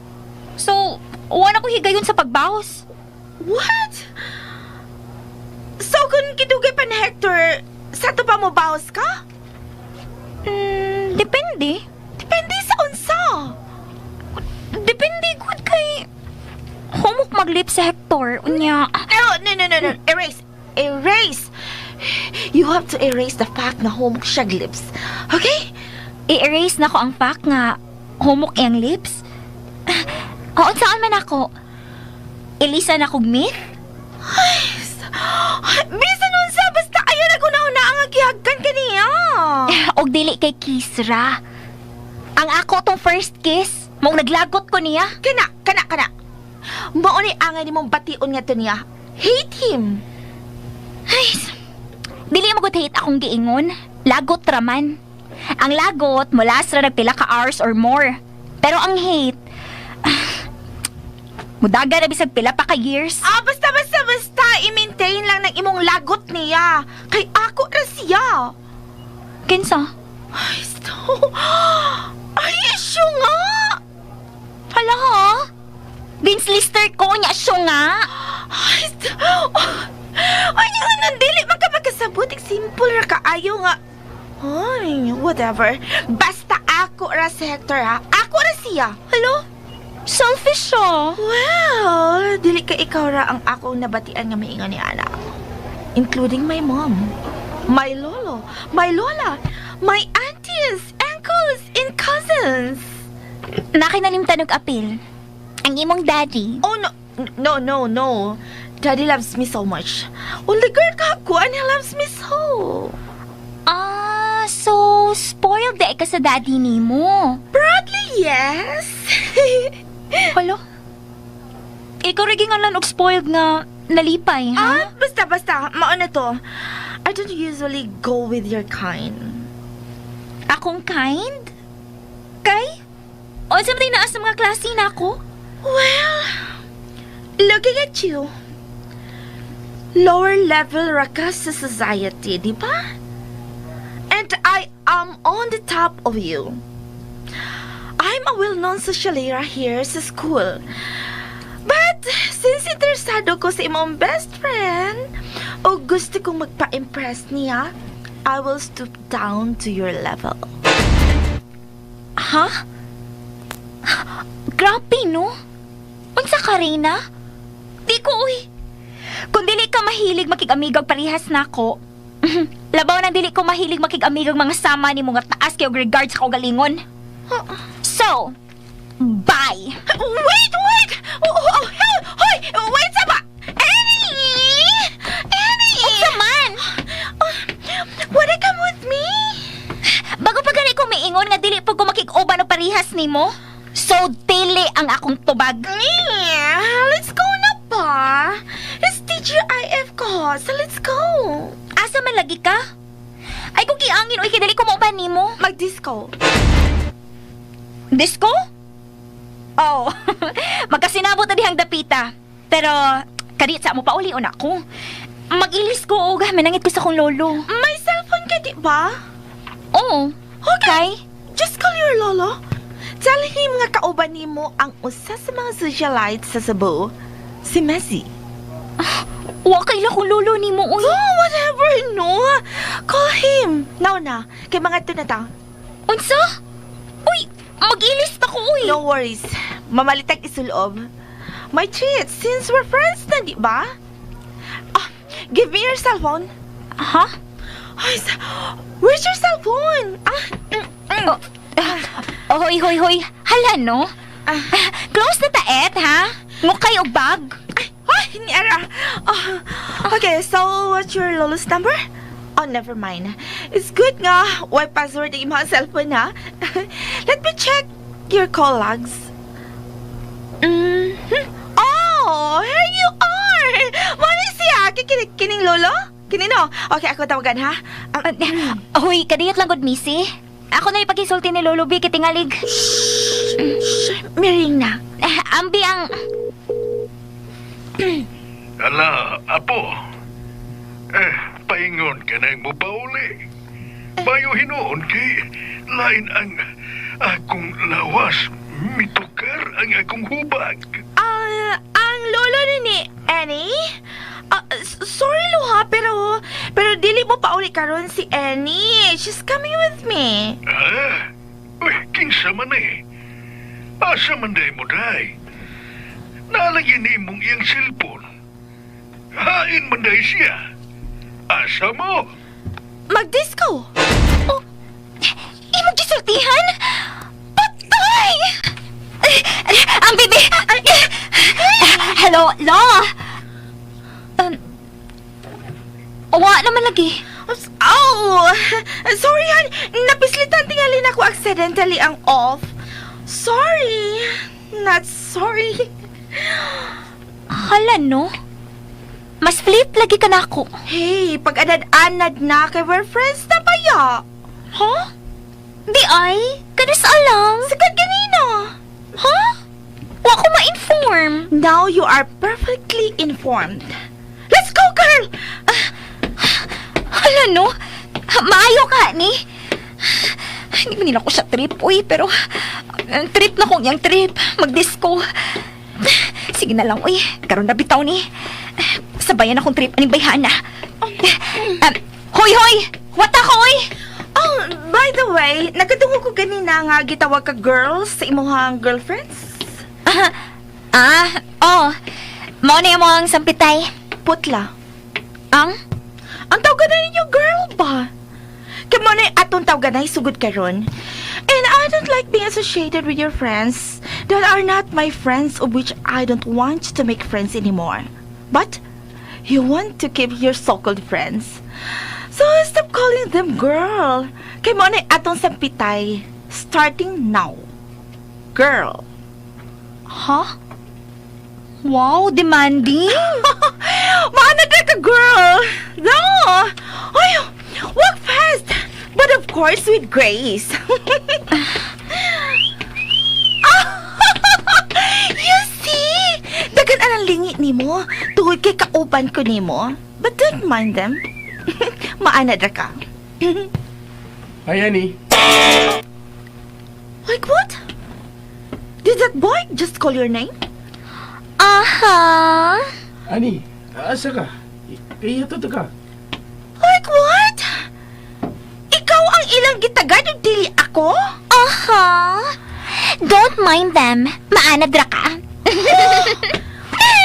[SPEAKER 2] So, wa na ko higayon sa pagbaws.
[SPEAKER 3] What? So kung gidugay pa ni Hector, sa to pa mo bawas ka?
[SPEAKER 2] Depende.
[SPEAKER 3] Depende sa unsa.
[SPEAKER 2] Depende gud kay humok maglip sa Hector. Unya,
[SPEAKER 3] No, no, no, no, no. Erase. Erase. You have to erase the fact na humok siya lips. Okay?
[SPEAKER 2] I-erase na ko ang fact nga humok iyang lips. Oo, saan man ako? Elisa na kog myth?
[SPEAKER 3] Bisan unsa, basta ayaw na ko na ang gihagkan kaniya.
[SPEAKER 2] Og dili kay Kisra. Ang ako tong first kiss, mong naglagot ko niya.
[SPEAKER 3] Kana, kana, kana. Mao ni angay nimong bation nga to niya. Hate him.
[SPEAKER 2] Ay, dili mo gud hate akong giingon. Lagot raman. Ang lagot, mula sa nagpila ka hours or more. Pero ang hate, mudaga na bisag pila pa ka years.
[SPEAKER 3] Ah, basta, basta, basta. I-maintain lang ng imong lagot niya. Kay ako ra siya.
[SPEAKER 2] Kinsa?
[SPEAKER 3] Ay, so. Ay, siya nga.
[SPEAKER 2] Hala ha? Vince Lister ko niya siya nga.
[SPEAKER 3] Ay, ay, nga, dili man ka magkasabot. Simple ra kaayo nga. Ay, whatever. Basta ako ra si Hector, ha? Ako ra siya.
[SPEAKER 2] Hello? Selfish siya.
[SPEAKER 3] Well, dili ka ikaw ra ang akong nabatian nga maingon ni Ana. Including my mom, my lolo, my lola, my aunties, uncles, and cousins.
[SPEAKER 2] Nakinalimtan og apil. Ang imong daddy.
[SPEAKER 3] Oh, no, no, no, no. Daddy loves me so much. Only girl ka ako and he loves me so.
[SPEAKER 2] Ah, so spoiled di ka sa daddy nimo.
[SPEAKER 3] Probably yes.
[SPEAKER 2] Hala? Ikaw rin nga lang og spoiled nga nalipay,
[SPEAKER 3] Ah,
[SPEAKER 2] ha?
[SPEAKER 3] basta, basta. Mao na to. I don't usually go with your kind.
[SPEAKER 2] Akong kind? Kay? O sa man naa sa mga klase na ako?
[SPEAKER 3] Well, looking at you, lower level ra ka sa society, di ba? And I am on the top of you. I'm a well-known socialera here sa school. But since interesado ko sa imong best friend, o gusto kong magpa-impress niya, I will stoop down to your level.
[SPEAKER 2] Ha? Grabe, no? Unsa ka, Reyna? Di ko, uy. Kung dili ka mahilig makig-amigog parehas na ako, labaw nang dili ko mahilig makig-amigog mga sama ni mga taas kay og regard sa kaugalingon. So, bye!
[SPEAKER 3] Wait, wait! Oh, oh, hoy! Wait sa ba? Annie! Annie!
[SPEAKER 2] Unsa man?
[SPEAKER 3] Oh, wanna come with me?
[SPEAKER 2] Bago pa gani ko miingon nga dili po ko makig-uban og parehas nimo. So, dili ang akong tubag.
[SPEAKER 3] Yeah, let's go na ba? It's TGIF ko, so let's go.
[SPEAKER 2] Asa
[SPEAKER 8] Asa man lagi ka? Ay kung giangin oy kay dali ko mauban nimo.
[SPEAKER 3] Mag-disco.
[SPEAKER 8] Disco? Oh, magkasinabot na dihang dapita. Pero kadit sa mo pauli una ko. Mag-ilis ko og manangit ko sa akong lolo.
[SPEAKER 3] May cellphone ka, di ba?
[SPEAKER 8] Oo. Okay.
[SPEAKER 3] Just call your lolo. Tell him nga kauban nimo ang usa sa mga socialites sa Cebu, si Messi.
[SPEAKER 8] Wa kay kong lolo nimo oy.
[SPEAKER 3] Oh, whatever, no. Call him. Now na. Kay mga to na ta.
[SPEAKER 8] Unsa? Uy, mag-ilis pa ko uy.
[SPEAKER 3] No worries. Mamalitag isulob. My treat, since we're friends na, di ba? Ah, give me your cell phone.
[SPEAKER 8] Ha?
[SPEAKER 3] Ay, where's your cell phone? Ah,
[SPEAKER 8] Oh, oh, hoy, hoy, hoy. Hala, no?
[SPEAKER 3] Ah.
[SPEAKER 8] Close na taet, ha? Ngukay og bag.
[SPEAKER 3] Ay, ay, ni Ara. Ah, okay, so what's your lolo's number? Oh, never mind. It's good nga. Why password ang imong cellphone, ha? Let me check your call logs. Oh, here you are! Mani siya! Kining, kining lolo? Kinino? Okay, ako tawagan, ha?
[SPEAKER 8] Hoy, kadiyot lang gud, missy. Ako na ipagisulti ni Lolo B, kitingalig.
[SPEAKER 3] Miring na.
[SPEAKER 8] Eh, ambi ang...
[SPEAKER 1] Ala, apo. Eh, paingon ka na mo pauli. Bayo hinuon kay lain ang akong lawas. Mitukar ang akong hubag.
[SPEAKER 3] Ah, ang lolo ni Annie? Ah, sorry, Luha, pero dili mo pauli karon si Annie. She's coming with me.
[SPEAKER 1] Ah, uy, kinsa man eh. Asa man day mo day? Nalagyan ni mong iyang cellphone. Hain man day siya. Asa mo?
[SPEAKER 3] Mag-disco.
[SPEAKER 8] Oh, imong gisultihan? Patay! Eh, ang bibi! Hello, Lo! Wa naman lagi.
[SPEAKER 3] Oh, sorry, han. Napislitan tingali na ko accidentally ang off. Sorry. Not sorry.
[SPEAKER 8] Hala, no? Mas flip lagi ka na ako.
[SPEAKER 3] Hey, pag anad-anad na kay we're friends na pa ya.
[SPEAKER 8] Huh? Di ay, kanas alang.
[SPEAKER 3] Sagad ganina.
[SPEAKER 8] Ha? Wa ko ma-inform.
[SPEAKER 3] Now you are perfectly informed. Let's go, girl!
[SPEAKER 8] Hala, no? Maayo ka, ni? Hindi man nila ko siya trip, uy, pero trip na kong yang trip. Mag-disco. Sige na lang, uy. Karon na bitaw ni. Sabayan akong trip aning bayhana. Hoy, hoy! Wata ko, uy!
[SPEAKER 3] Oh, by the way, nakadungog ko ganina nga gitawag ka girls sa imuhang girlfriends.
[SPEAKER 8] Ah, oh. Mao na mo ang sampitay.
[SPEAKER 3] Putla.
[SPEAKER 8] Ang?
[SPEAKER 3] Ang tawagan na ninyo girl ba? Kaya mo na atong tawagan ay sugod karon. And I don't like being associated with your friends that are not my friends, of which I don't want to make friends anymore. But you want to keep your so-called friends. So stop calling them girl. Kaya mo na atong sampitay starting now. Girl.
[SPEAKER 8] Huh? Wow, demanding.
[SPEAKER 3] Maanad na ka, girl! No! Ay, walk fast! But of course, with grace. You see? Dagan anang lingi nimo. Tungod kay kauban ko nimo. But don't mind them. Maanad ra ka.
[SPEAKER 4] Hi, Annie.
[SPEAKER 3] Like what? Did that boy just call your name?
[SPEAKER 8] Aha.
[SPEAKER 4] Annie, asa ka? Kaya to ka.
[SPEAKER 3] Like what? Ikaw ang ilang gitagad ug dili ako?
[SPEAKER 8] Aha. Don't mind them. Maanad ra ka.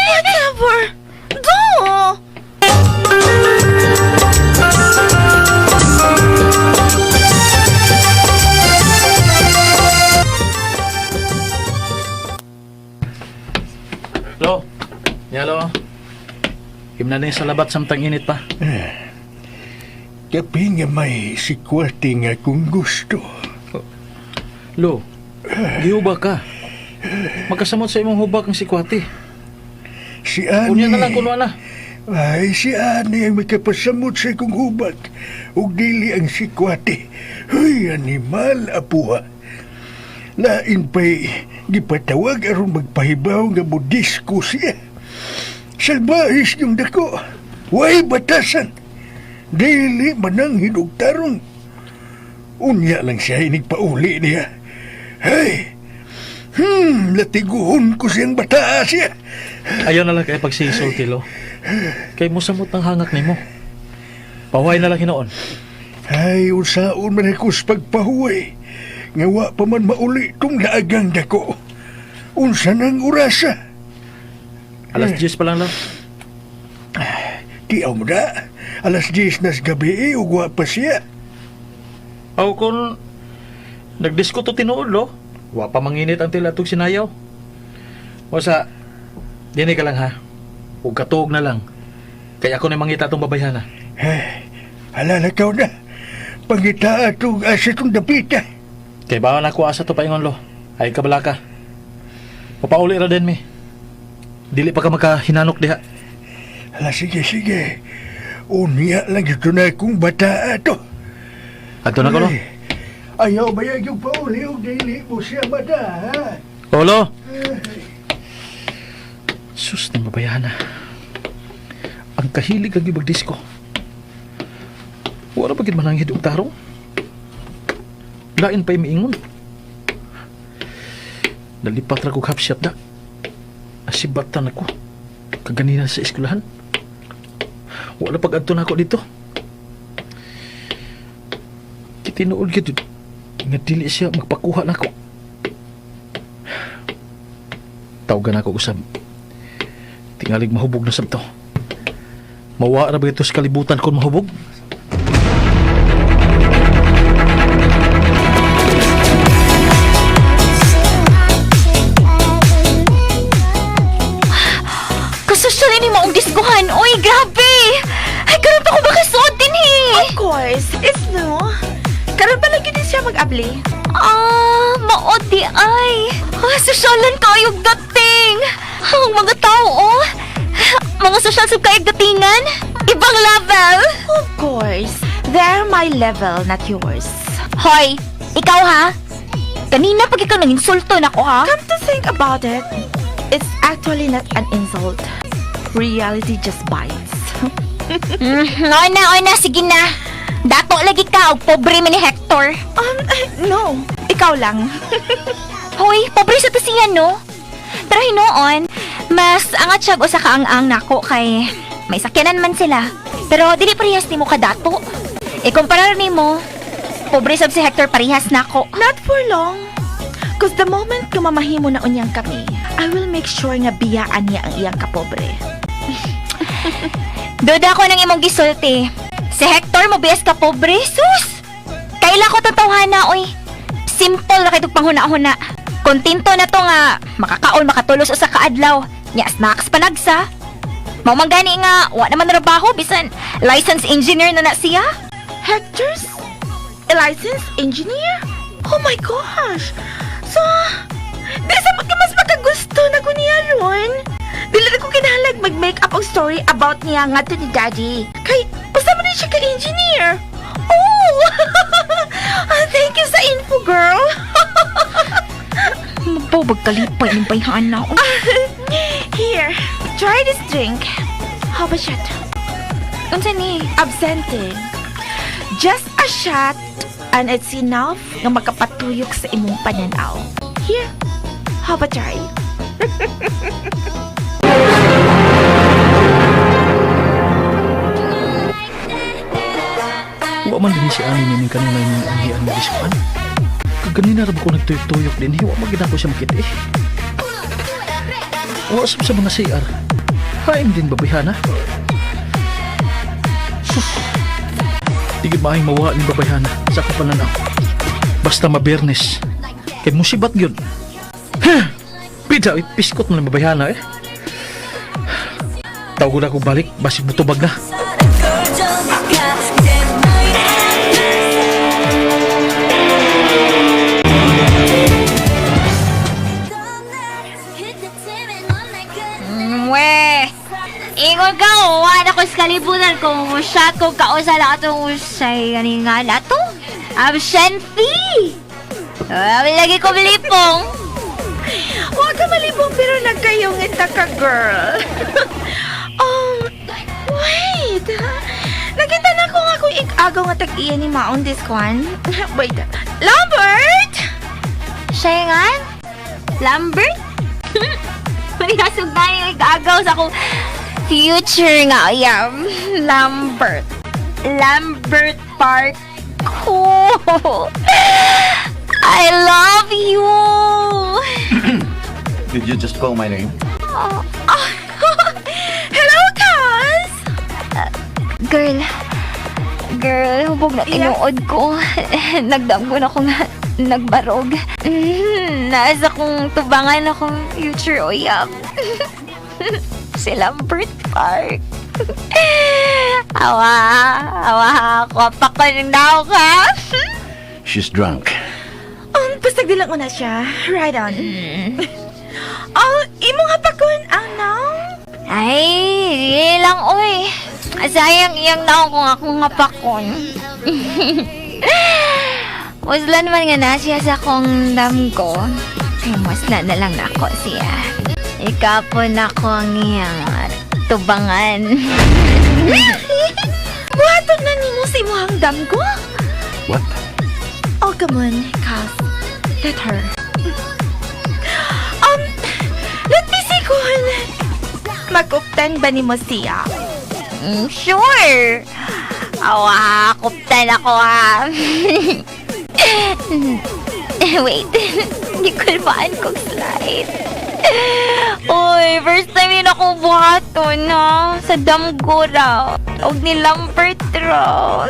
[SPEAKER 3] Whatever. Go!
[SPEAKER 5] Lo, yalo. Himna na yung salabat samtang init pa.
[SPEAKER 9] Kapi nga may sikwate nga kung gusto.
[SPEAKER 5] Lo, gihuba ka. Magkasamot sa imong hubak ang sikwate.
[SPEAKER 9] Si Ani.
[SPEAKER 5] Unya na lang kuno na.
[SPEAKER 9] Ay, si Ani ang makapasamot sa akong hubag. Ug dili ang sikwate. Huy, animal, apuha. Lain pa'y gipatawag aron magpahibaw nga budisko siya. Salbahis yung dako. Way batasan. Dili manang hinugtarong. Unya lang siya inigpauli niya. Hey! Latiguhon ko siyang bataa siya.
[SPEAKER 5] Ayaw na lang kay pagsisulti, lo. Kay musamot ang hangak nimo. Pahuway na lang hinoon.
[SPEAKER 9] Ay, usaon man ako sa pagpahuway. Nga wa pa man mauli tong laagang dako. Unsa nang orasa?
[SPEAKER 5] Alas 10 pa lang, lo.
[SPEAKER 9] Tiaw mo na. Alas 10 nas gabi eh, ug wa pa siya.
[SPEAKER 5] Aw kung nagdisko to tinuod, lo. Wa pa manginit ang tila atong sinayaw. O sa, dini ka lang ha. Ug katuog na lang. Kay ako na mangita atong babayhana.
[SPEAKER 9] Eh, hala na ka na. Pangita atong asa tong dapita.
[SPEAKER 5] Kay bawa na ako asa to paingon, lo. Ay kabala ka. Papauli ra din mi. Dili pa ka makahinanok diha.
[SPEAKER 9] Hala, sige, sige. Unya lang ito na akong bata ato.
[SPEAKER 5] Adto na ko, lo.
[SPEAKER 9] Ay, ayaw ba yung pauli o dili mo siya mata, ha?
[SPEAKER 5] Olo. Sus, nang babayhana. Ang kahilig ang ibag disko. Wala pa gid man ang hidog tarong. Lain pa'y miingon. Nalipat ra kog hapsiyat da. Asibatan ako. Kaganina sa eskwelahan. Wala pag adto na ako dito. Kitinuod gid nga dili siya magpakuha nako. Tawagan ako usab. Tingalig mahubog na sab to. Mawa ra ba ito sa kalibutan kon mahubog?
[SPEAKER 8] Kasosyal ini maong diskuhan. Oy, grabe! Ay, karon pa ko makasuot din eh.
[SPEAKER 3] Of course, it's new. Karon pa lang gid siya mag-abli.
[SPEAKER 8] Ah, maot di ay. Ah, sosyalan kayog dating. Ang mga tao, oh. Mga sosyal sub kayog datingan. Ibang level.
[SPEAKER 3] Of course, they're my level, not yours.
[SPEAKER 8] Hoy, ikaw ha? Kanina pag ikaw nang insulto nako ha?
[SPEAKER 3] Come to think about it, it's actually not an insult. Reality just bites.
[SPEAKER 8] Ona, ona, sige na. Dato lagi ka, og pobre man ni Hector.
[SPEAKER 3] No, ikaw lang.
[SPEAKER 8] Hoy, pobre sa tasiyan, no? Pero hinuon, mas angat siya usa ka ang-ang nako kay may sakyanan man sila. Pero dili parehas nimo kadato. Ikumpara nimo, pobre sab si Hector parehas nako.
[SPEAKER 3] Not for long. Cause the moment nga mamahimo na unyang kami, I will make sure nga biyaan niya ang iyang kapobre.
[SPEAKER 8] Duda ko ng imong gisulti. Si Hector mo biyas ka pobre, sus! Kaila ko tong oy. Simple ra kay tong panghuna-huna. Kontento na to nga makakaon makatulos usa ka adlaw. Nya snacks panagsa. Mao man gani nga wa naman trabaho bisan licensed engineer na na siya.
[SPEAKER 3] Hector's a licensed engineer? Oh my gosh! So, di sa ka mas makagusto na ko niya ron. Dili na ko kinahanglan mag-make up ang story about niya nga to ni Daddy. Kay, usa man din siya ka-engineer. Oh! Ah, thank you sa info, girl.
[SPEAKER 8] Mabobag kalipay ng bayhana.
[SPEAKER 3] Here, try this drink. How about shot?
[SPEAKER 8] Unsa ni?
[SPEAKER 3] Absente. Just a shot and it's enough nga makapatuyok sa imong pananaw. Here, how about try?
[SPEAKER 5] Wa man din si Ani nining kanunay niyang anhian nga diskuan. Kaganina ra ba ko nagtuyok-tuyok din, wa man gid ako siya makita eh. Wa sab sa mga CR. Haim din babayhana. Sus. Di gid maayong mawa ni babayhana sa akong pananaw. Basta mabiyernes. Kay musibat gyud. Huh. Pida, eh, piskot man ang babayhana eh. Tawag na akong balik, basig mutubag na.
[SPEAKER 8] We. Ingon Ikaw, wala ko sa kalibutan kung shot ko kausa lang atong usay gani nga na to. Absentee! Ah, lagi ko bilipong.
[SPEAKER 3] Huwag ka malibong pero nagkayungit na ka, girl. Wait. Nakita na ko nga kung ikagaw nga tag-iya ni Maon this one. Wait. Lambert!
[SPEAKER 8] Siya nga? Lambert? May nasugdan yung ikagaw sa akong future nga. Yeah. Lambert. Lambert Park. Cool. I love you.
[SPEAKER 6] Did you just call my name?
[SPEAKER 3] Oh. Hello, Kaz!
[SPEAKER 8] Girl. Girl, hubog na tinuod ko. Nagdamgo na ko nga nagbarog. Nasa kong tubangan akong future uyab. Si Lambert Park. Awa, awa, ako pa ng daw ka.
[SPEAKER 6] She's drunk.
[SPEAKER 3] Basta dilang na siya. Right on. Oh, imong hapakon ang now?
[SPEAKER 8] Ay, di lang, oy. Sayang iyang naong kung akong hapakon. Muslan man nga na siya sa akong damgo. Ay, muslan na lang nako siya. Ikapon ako ang iyang tubangan.
[SPEAKER 3] Buhaton na nimo sa imong damgo?
[SPEAKER 6] What?
[SPEAKER 3] Oh, come on, Kaz. Let her. Let me see kung maguptan ba nimo siya.
[SPEAKER 8] Sure. Awa, kuptan ako ha. Wait, hindi ko kulbaan kong slide. Uy, first time yun ako buhaton ha. Sa damgo raw. Og ni Lambert raw.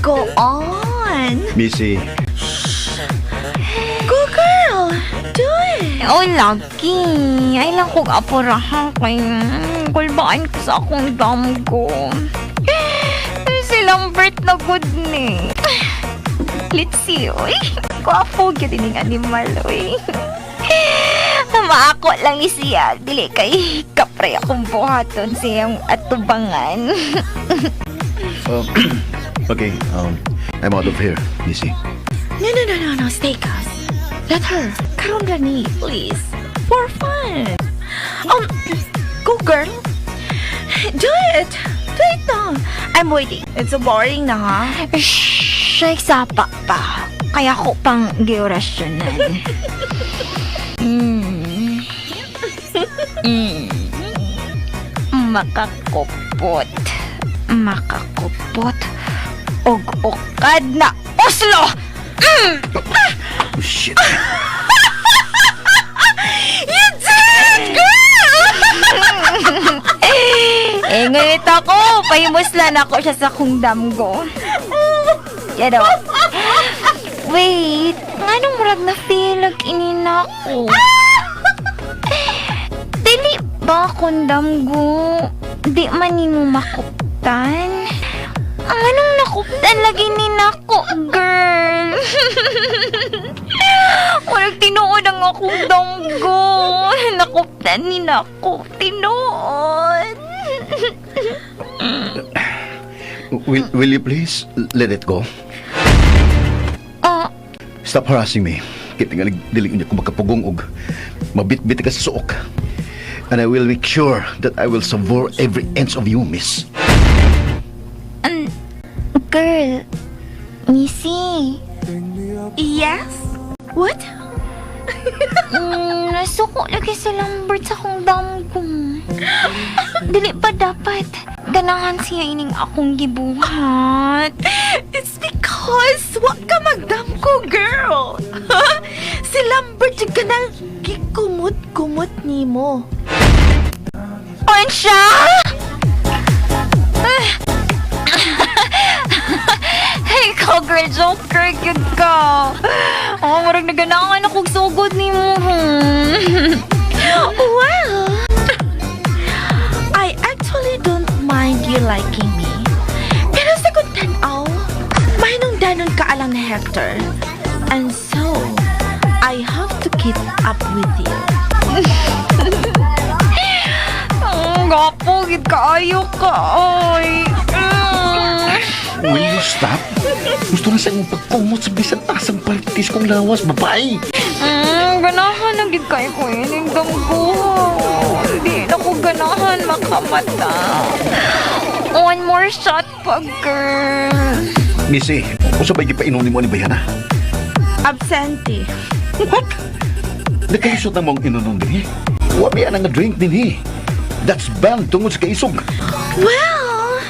[SPEAKER 3] Go on.
[SPEAKER 6] Missy,
[SPEAKER 3] Go, girl. Do it.
[SPEAKER 8] Oh, lucky. Ay lang kong apurahan kay kulbaan ko sa akong damgo. Si Lambert na good ni. Let's see, uy. Gwapo gyud ining animal, uy. Maako lang isiya. Dili kay kapre akong buhaton siyang atubangan.
[SPEAKER 6] Okay, I'm out of here, Missy.
[SPEAKER 3] No. Stay, Kaz. Let her. Karon gani, please. For fun. Go, girl. Do it. Do it now. I'm waiting. It's so boring na, ha?
[SPEAKER 8] Shh, sapa pa. Kaya ko pang giorasyonan. Makakupot. Makakupot. Og ukad na Oslo!
[SPEAKER 6] Oh, shit.
[SPEAKER 8] You did it, girl! Eh, ngunit ako, pahimuslan ako siya sa kong damgo. Pero, wait, nganong murag na feel like inina ko? Dili ba kung damgo? Di man nimo makuptan? Ang anong nakuptan lagi ni nako, girl? Murag tinuod ang akong damgo. Nakuptan ni nako, tinuod.
[SPEAKER 6] Will you please let it go?
[SPEAKER 8] Ah,
[SPEAKER 6] Stop harassing me. Kaya tingalig dili niya ko makapugong og mabitbit ka sa suok. And I will make sure that I will savour every inch of you, miss.
[SPEAKER 8] Girl, Missy.
[SPEAKER 3] Yes? What?
[SPEAKER 8] Nasuko lagi si Lambert sa akong damgo. Dili pa dapat. Ganahan siya ining akong gibuhat.
[SPEAKER 3] It's because wa ka magdamko, girl. Si Lambert yung kanang gikumot-kumot nimo.
[SPEAKER 8] Unsa? Ikaw, girl, joker, gyud ka. Oh, murag naganahan akong sugod nimo.
[SPEAKER 3] Well, I actually don't mind you liking me. Pero sa kung tanaw, mahinungdanon ka alang ni Hector. And so, I have to keep up with you.
[SPEAKER 8] Ang Gwapo, gid kaayo ka, oy.
[SPEAKER 6] Will you stop? Gusto na sa imong pagkumot sa bisan asang partis kong lawas, babae.
[SPEAKER 8] Ganahan na gid kay ko ining damgo. Di na ko ganahan makamata. One more shot pa, girl.
[SPEAKER 6] Missy, unsa ba'y gipainom nimo ni Bayana?
[SPEAKER 3] Absentee.
[SPEAKER 6] What? Nakaisot na mong inunom din eh. Wa biya na nga drink din eh. That's banned tungod sa kaisog.
[SPEAKER 3] Well,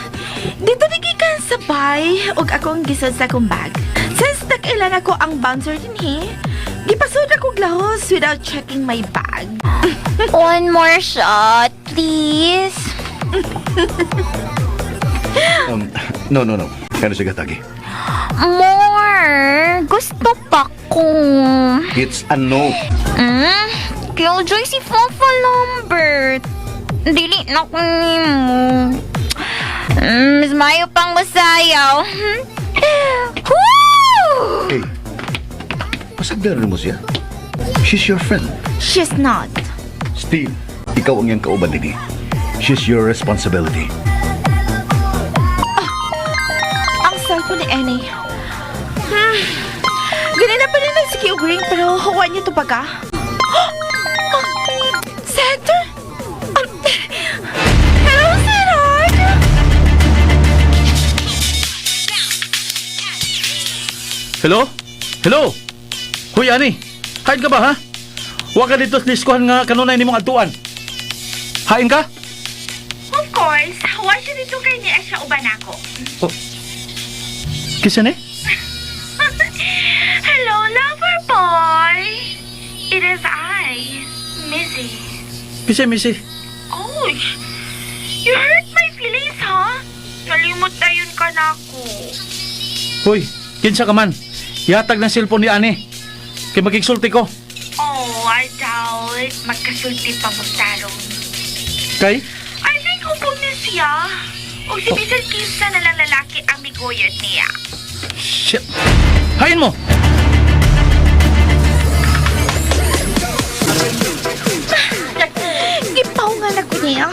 [SPEAKER 3] dito ni gikan sa bay ug akong gisod sa akong bag. Since nag-ilan ako ang bouncer dinhi, gipasod ako lahos without checking my bag.
[SPEAKER 8] One more shot, please.
[SPEAKER 6] No. Kano siya gatagi?
[SPEAKER 8] More. Gusto pa ko.
[SPEAKER 6] It's a no.
[SPEAKER 8] Killjoy si Fafa Lambert. Dili na ko nimo. Mas mayo pang masayaw. Woo!
[SPEAKER 6] Hey, pasagdaran mo siya. She's your friend.
[SPEAKER 3] She's not.
[SPEAKER 6] Steve, ikaw ang iyang kauban din eh. She's your responsibility.
[SPEAKER 3] Ang cellphone ni Annie. Ganun na pa rin ang sige ring pero huwa niya to baga. Center? Hello, sweetheart!
[SPEAKER 5] Hello? Hello? Huy, ani. Hain ka ba, ha? Huwag ka dito sa diskuhan nga kanunay nimong adtuan. Hain ka?
[SPEAKER 3] Of course, huwa siya dito kay niya siya uban ako.
[SPEAKER 5] Oh. Kisa ni?
[SPEAKER 3] Hello, lover boy! It is I, Missy.
[SPEAKER 5] Kisa, Missy.
[SPEAKER 3] Oh, you hurt my feelings, huh? Nalimot na yun ka na ako.
[SPEAKER 5] Huy, kinsa ka man. Yatag ng cellphone ni ani. Kay magigsulti ko.
[SPEAKER 3] Oh, I doubt magkasulti pa mo tarong.
[SPEAKER 5] Kay?
[SPEAKER 3] I think upong na siya. O si Mr. Kinsa na lang lalaki ang migoyot niya.
[SPEAKER 5] Shit. Hain mo!
[SPEAKER 3] Gipaw nga na ko niya.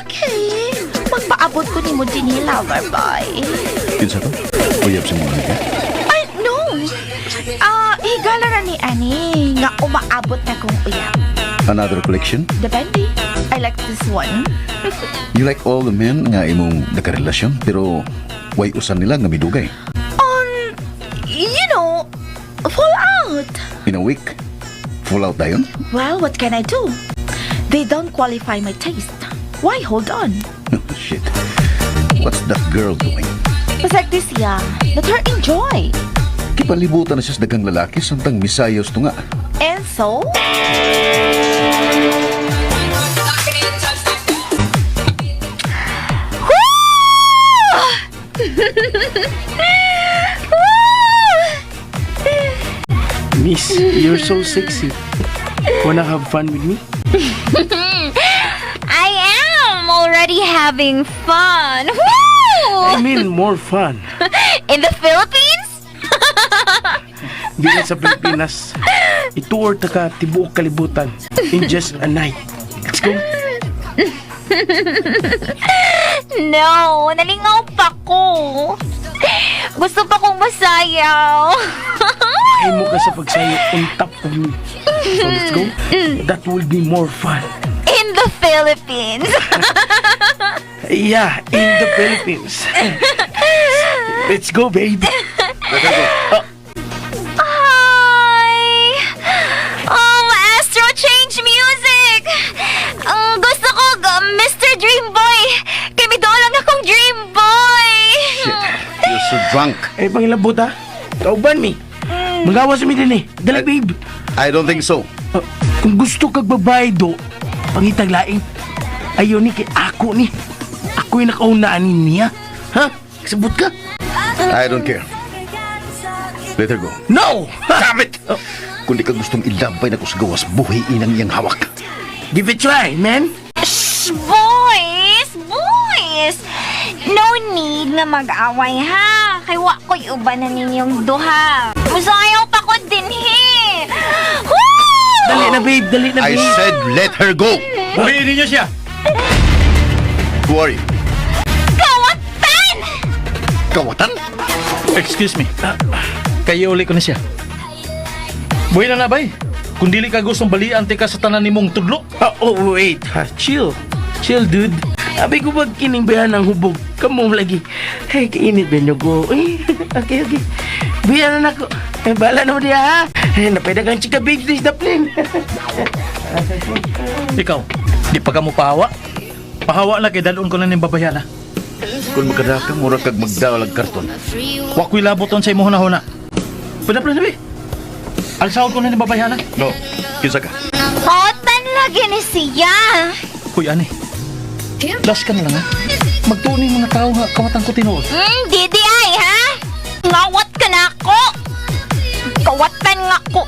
[SPEAKER 3] Okay. Magpaabot ko ni mo din ni lover boy.
[SPEAKER 6] Kinsa to? Uyab sa mga ka?
[SPEAKER 3] Ay, no. Ah, higala na ni Annie nga umaabot na kong uyab.
[SPEAKER 6] Another collection?
[SPEAKER 3] Depende. I like this one.
[SPEAKER 6] You like all the men nga imong nakarelasyon pero way usan nila nga midugay.
[SPEAKER 3] You know, fall out.
[SPEAKER 6] In a week, full out dayon?
[SPEAKER 3] Well, what can I do? They don't qualify my taste. Why hold on?
[SPEAKER 6] Shit. What's that girl doing?
[SPEAKER 3] Pasag this siya. Let her enjoy.
[SPEAKER 6] Kipalibutan na siya sa daghang lalaki samtang misayos to nga.
[SPEAKER 3] And so?
[SPEAKER 4] Miss, you're so sexy. Wanna have fun with me?
[SPEAKER 8] I am already having fun. Woo!
[SPEAKER 4] I mean, more fun.
[SPEAKER 8] In the Philippines?
[SPEAKER 4] Di na sa Pilipinas. Ituor ta ka tibuok kalibutan in just a night. Let's go.
[SPEAKER 8] No, nalingaw pa ko. Gusto pa kong masayaw.
[SPEAKER 4] Ay mo ka sa pagsayo on top of me. So let's go. That will be more fun.
[SPEAKER 8] In the Philippines.
[SPEAKER 4] Yeah, in the Philippines. Let's go, babe.
[SPEAKER 8] Hi! Oh, Astro Change Music! Ang gusto ko, Mr. Dream Boy! Kami doon lang akong Dream Boy!
[SPEAKER 6] Shit. You're so drunk.
[SPEAKER 4] Ay, pangilabot ha. Kauban mi. Magawas mi din eh. Dala, babe.
[SPEAKER 6] I don't think so.
[SPEAKER 4] Ah, kung gusto kag babae do, pangitag laing. Ayaw ni kay ako ni. Ako'y nakaunaan ni niya. Ha? Kasabot ka?
[SPEAKER 6] I don't care. Let her go.
[SPEAKER 4] No!
[SPEAKER 6] Damn it! Kung di ka gustong ilabay na ko sa gawas, buhiin ang iyang hawak.
[SPEAKER 4] Give it a try, man.
[SPEAKER 8] Shh, boys! Boys! No need na mag-away, ha? Kay wa ko'y uban na ninyong duha. Musayaw pa ko din, he! Woo!
[SPEAKER 4] Dali na, babe. Dali na,
[SPEAKER 6] I
[SPEAKER 4] babe.
[SPEAKER 6] said let her go!
[SPEAKER 5] Buhiin ninyo siya!
[SPEAKER 6] Who are you?
[SPEAKER 2] Kawatan!
[SPEAKER 6] Kawatan?
[SPEAKER 5] Excuse me. Kayo uli ko na siya. Buhay na na, bay. Kung dili ka gustong balian ti ka sa tanan nimong tudlo.
[SPEAKER 4] Ah, oh, wait. Ha, chill. Chill, dude. Abi ko pag kining bayan ang hubog. Kamu lagi. Hey, kainit ba niyo ko? Eh, okay, okay. Bayan na nako. Eh, bala na mo diya, ha? Eh, napwede kang chika babes this the plane.
[SPEAKER 5] Ikaw, di pa ka mo pahawa? Pahawa na kay dalon ko na ning babayana.
[SPEAKER 6] Kung makadaka, mura kag magdalag karton.
[SPEAKER 5] Wa ko'y labot on sa imong hunahuna. Pwede pa na, bay. Alsahod ko na ning babayana.
[SPEAKER 6] No, kinsa ka?
[SPEAKER 2] Kawatan lagi ni siya.
[SPEAKER 5] Huy, ani. Last ka na lang, ha? Magtuon yung mga tao nga kawatan ko tinuod.
[SPEAKER 2] Didi ay, ha? Ngawat ka na ako. Kawatan nga ko.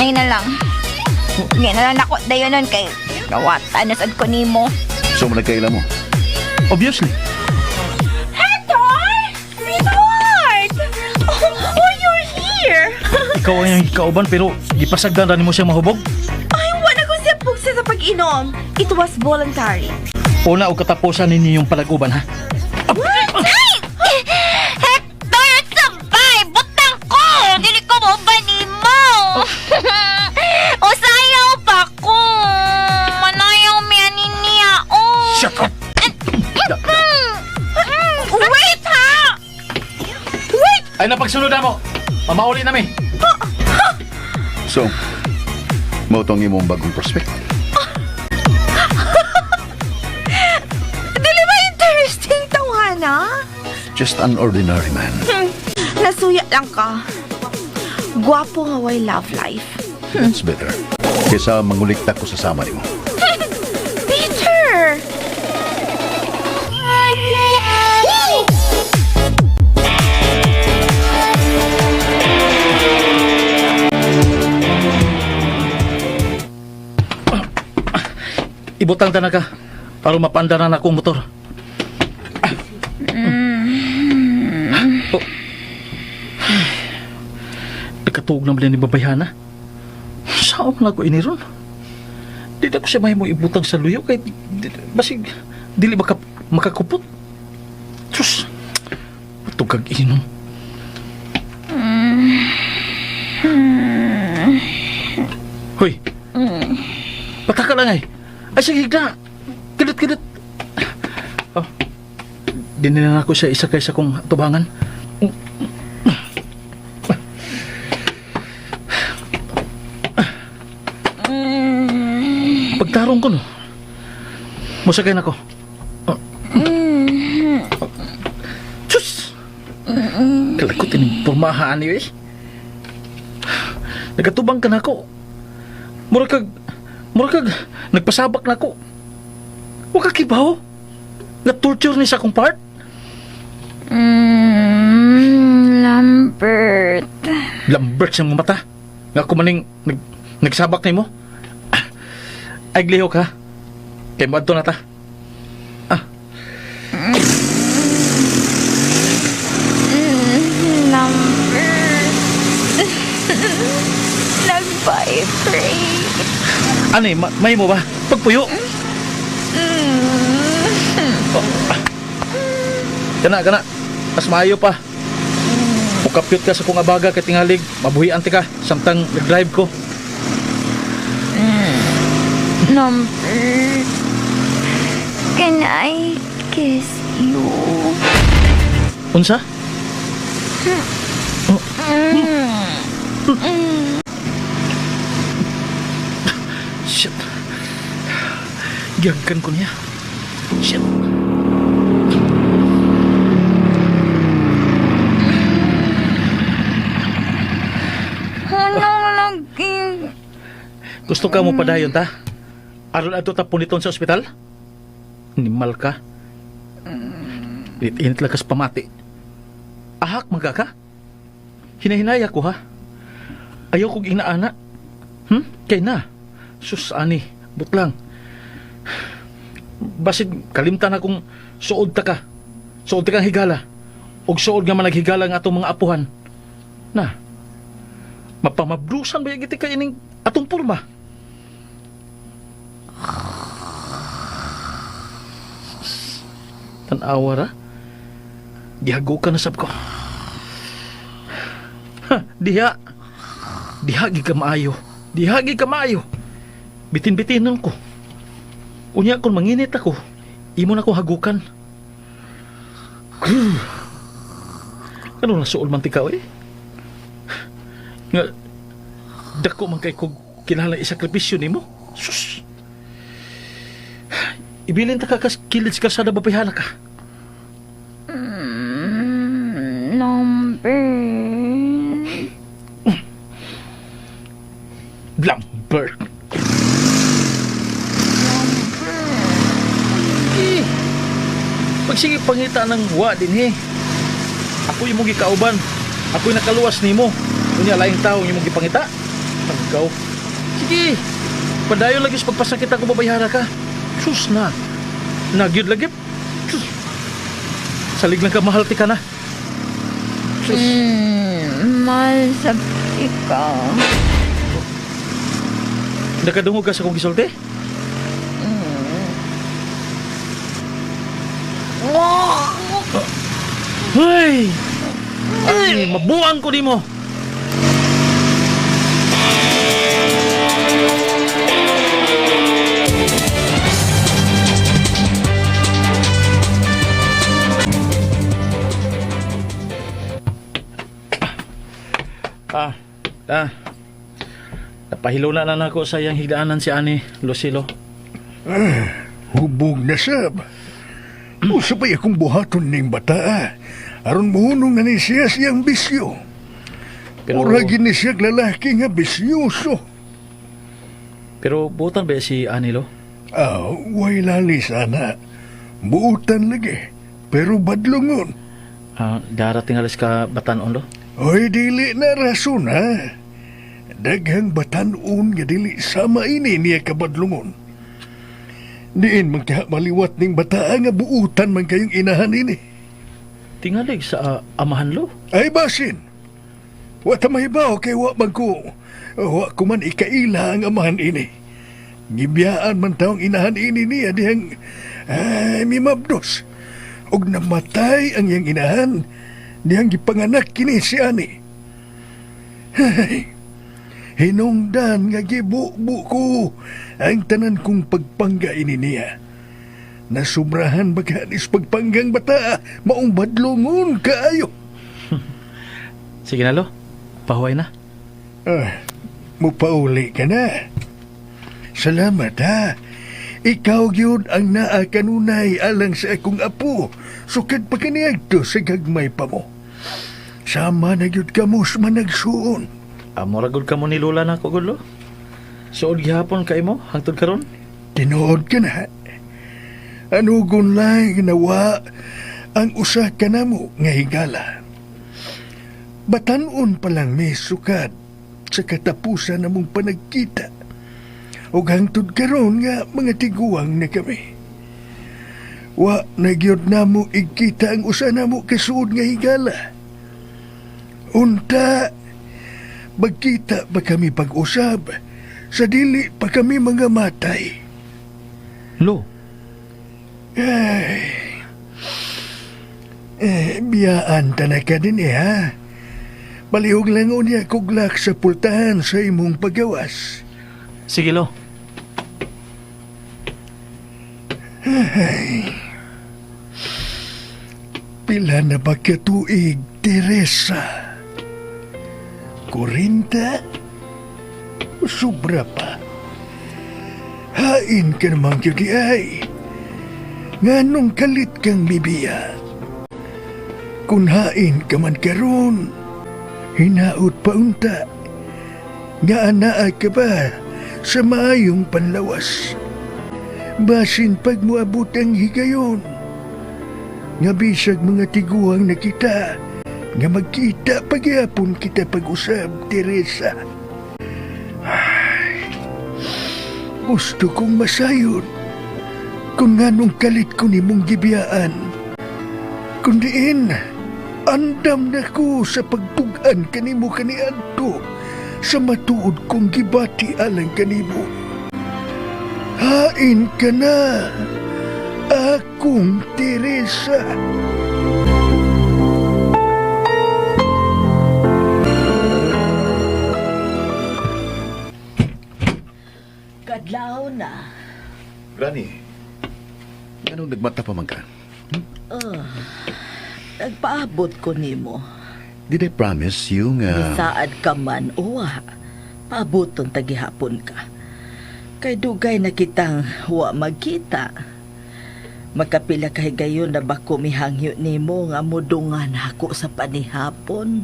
[SPEAKER 2] Ay na lang. Hindi na lang ako dayon nun kay kawatan na sad ko nimo.
[SPEAKER 6] So, managkaila mo.
[SPEAKER 5] Obviously.
[SPEAKER 3] Hector! Sweetheart! Oh, you're here!
[SPEAKER 5] Ikaw ang iyang kauban pero gipasagdan ra nimo siya mahubog.
[SPEAKER 3] Ay, wala ko siya pugsa sa pag-inom. It was voluntary.
[SPEAKER 5] Una og katapusan ninyo yung palaguban ha.
[SPEAKER 2] Ay! Hector, sabay! Butang ko! Dili ko mo ba nimo? O sayaw pa ko! Manayaw mi ani niya, oh!
[SPEAKER 5] Shut up!
[SPEAKER 2] Wait, ha!
[SPEAKER 3] Wait!
[SPEAKER 5] Ay napagsunod na mo. Mamauli nami.
[SPEAKER 6] So, mao tong imong bagong prospect.
[SPEAKER 3] Dili ba interesting tawhana?
[SPEAKER 6] Just an ordinary man.
[SPEAKER 3] Nasuya lang ka. Gwapo nga way love life.
[SPEAKER 6] That's better. Kesa mangulikta ko sa sama nimo.
[SPEAKER 3] Peter!
[SPEAKER 5] Ibutang ta na ka para mapanda na akong motor. Oh. Nagkatuog naman ni babayhana. Saan man ako iniron? Di na ko siya mahimo ibutang sa luyo kay basig dili baka makakupot. Sus. Tugag inom. Hoy. Pataka lang ay. Ay, sige na. Kilit, kilit. Oh. Dinala na ako sa isa kaysa kong tubangan. Pagtarong ko, no. Musakay na ko. Oh. Sus! Kalakot ining pormahaan niyo eh. Nagatubang ka na ako. Mura kag, nagpasabak na ako. Wa ka kibaw. Na-torture ni sa akong part.
[SPEAKER 2] Lambert.
[SPEAKER 5] Lambert sa mga mata. Nga ako maning nagsabak nimo. Ah, ay glihok ha. Kay moadto na ta. Ah,
[SPEAKER 2] Lambert. Nag-vibrate.
[SPEAKER 5] ano eh, may mo ba? Pagpuyo. Oh, ah. Kana, kana. Mas maayo pa. Mukapyot ka sa kong abaga kay tingalig, mabuhian ti ka samtang nag-drive ko.
[SPEAKER 2] Lambert. Can I kiss you?
[SPEAKER 5] Unsa? Oh. Shit. Giyagkan ko niya. Shit.
[SPEAKER 2] Anong lagi?
[SPEAKER 5] Gusto ka mo padayon ta? Aron adto ta puniton sa ospital? Nimal ka. Init-init lakas pamati. Ahak maga ka? Hinahinaya ko ha. Ayaw kong inaana. Kay na. Sus ani, butlang. Basig kalimtan akong suod ta ka. Suod ta kang higala. Og suod nga managhigala nga atong mga apuhan. Na. Mapamabrusan ba yung kay ining atong purma? Tanawa ra. Gihago ka na sab ko. Ha, diha. Diha gi ka maayo. Diha gi ka maayo. Bitin-bitinon ko. Unya kung manginit ako, imo na ko hagukan. Ano na suol man ikaw eh? Nga, dako man kay kog kinahanglan isakripisyo nimo. Sus! Ibilin ta ka kas kilid sa kalsada babayhana ka.
[SPEAKER 8] Number.
[SPEAKER 5] Lambert. Eh, pagsige pangita ng wa din eh. Ako imong gikauban. Ako'y nakaluwas nimo. Unya laing tao imong gipangita. Tanggaw. Sige. Padayon lagi sa pagpasakit ako babayhara ka. Sus na. Nagyud lagi. Sus. Salig lang ka mahal ti ka na. Sus.
[SPEAKER 8] Mahal sa ikaw.
[SPEAKER 5] Nakadungog ka sa kong gisulti? Ay! Ay, mabuang ko nimo. Ah, ah. Napahilula na nako sa iyang higdaanan si Ani Lucilo.
[SPEAKER 9] Hubog na sab. Usa pa'y akong buhaton ning bataa. Aron muhunong na ni siya siyang bisyo.
[SPEAKER 5] Pero
[SPEAKER 9] Ura gini siya lalaki nga bisyoso.
[SPEAKER 5] pero butan ba si Ani lo?
[SPEAKER 9] Ah, way lali sana. Buutan lagi. Pero badlongon.
[SPEAKER 5] Ah, darating alis ka batanon lo.
[SPEAKER 9] Oy, dili na rason ha. Daghang batanon nga dili sama ini niya kabadlongon. Diin man kaha maliwat ning bataa nga buutan man kayong inahan ini.
[SPEAKER 5] Tingalig sa amahan lo.
[SPEAKER 9] Ay basin. Wa ta mahibaw kay wa man ko. Wa ko man ikaila ang amahan ini. Gibiyaan man taong inahan ini niya dihang ay, mimabdos. Og namatay ang iyang inahan dihang gipanganak kini si ani. Ay, hinungdan nga gibubo ko ang tanan kong pagpangga ini niya. Nasubrahan ba ka is pagpanggang bata, maong badlongon kaayo.
[SPEAKER 5] Sige na lo. Pahuway na.
[SPEAKER 9] Ah, mupauli ka na. Salamat ha. Ikaw gyud ang naa kanunay alang sa akong apo. Sukad pa kaniadto sa gagmay pa mo. Sama na gyud kamo sa managsuon.
[SPEAKER 5] Amo ra gud kamo ni Lola na ko gud lo. Suod gihapon kay mo hangtod karon.
[SPEAKER 9] Tinuod ka na. Anugon lang nawa ang usa ka namo nga higala. Batanon pa lang may sukad sa katapusan namong panagkita. Ug hangtod karon nga mga tiguang na kami. Wa na gyud namo igkita ang usa namo kasuod nga higala. Unta, magkita ba kami pag-usab sa dili pa kami mga matay.
[SPEAKER 5] Lo,
[SPEAKER 9] Ay. Eh, biyaan tanaka din eh, ha? Balihog lang unya kuglak sa pultahan sa imong pagawas.
[SPEAKER 5] sige lo.
[SPEAKER 9] Pila na ba katuig, Teresa? 40? Sobra pa. Hain ka naman gyud di ay. Nganong kalit kang mibiya? Kung hain ka man karon, hinaut pa unta. Nga anaa ka ba sa maayong panlawas? Basin pag moabot ang higayon, nga bisag mga tiguang nakita, nga magkita pagyapon kita pag-usab, Teresa. Ay, gusto kong masayod kung nganong kalit ko ni mong gibiyaan. Kundiin, andam na ko sa pagtugan kanimo kaniadto sa matuod kong gibati alang kanimo. Hain ka na. Akong Teresa.
[SPEAKER 10] Kadlaw na.
[SPEAKER 6] Granny, anong nagmata pa man ka?
[SPEAKER 10] Nagpaabot ko nimo.
[SPEAKER 6] Did I promise you nga...
[SPEAKER 10] Bisaad ka man, uwa. Paaboton tagihapon ka. Kay dugay na kitang wa magkita. Makapila kay gayon na bako mihangyo nimo nga mudungan ako sa panihapon.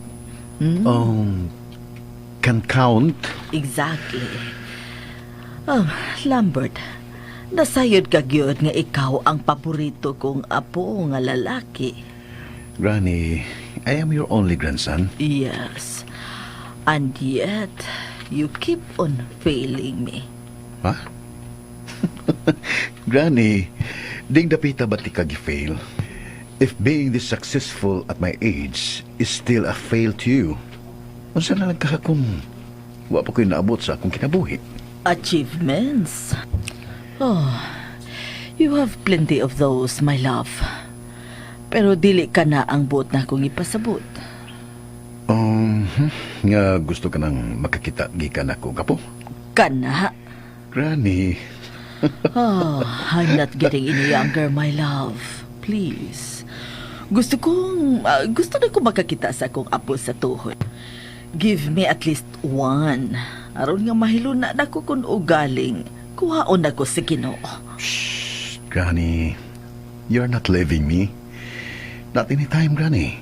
[SPEAKER 10] Hmm?
[SPEAKER 6] Can count?
[SPEAKER 10] Exactly. Oh, Lambert, nasayod ka gyud nga ikaw ang paborito kong apo nga lalaki.
[SPEAKER 6] Granny, I am your only grandson.
[SPEAKER 10] Yes. And yet, you keep on failing me.
[SPEAKER 6] Ha? Granny, ding dapita ba ti kag-fail? If being this successful at my age is still a fail to you, unsa na lang ka kung wa pa ko'y naabot sa akong kinabuhi?
[SPEAKER 10] Achievements. Oh, you have plenty of those, my love. Pero dili ka na ang buot na akong ipasabot.
[SPEAKER 6] Nga gusto ka nang makakita gikan ako kapo?
[SPEAKER 10] Kana.
[SPEAKER 6] Granny,
[SPEAKER 10] Oh, I'm not getting any younger, my love. Please. Gusto na ko makakita sa akong apo sa tuhod. Give me at least one. Aron nga mahiluna na ko kung ugaling. Kuhaon na ko sa Ginoo.
[SPEAKER 6] Shh, Granny, you're not leaving me. Not anytime, Granny.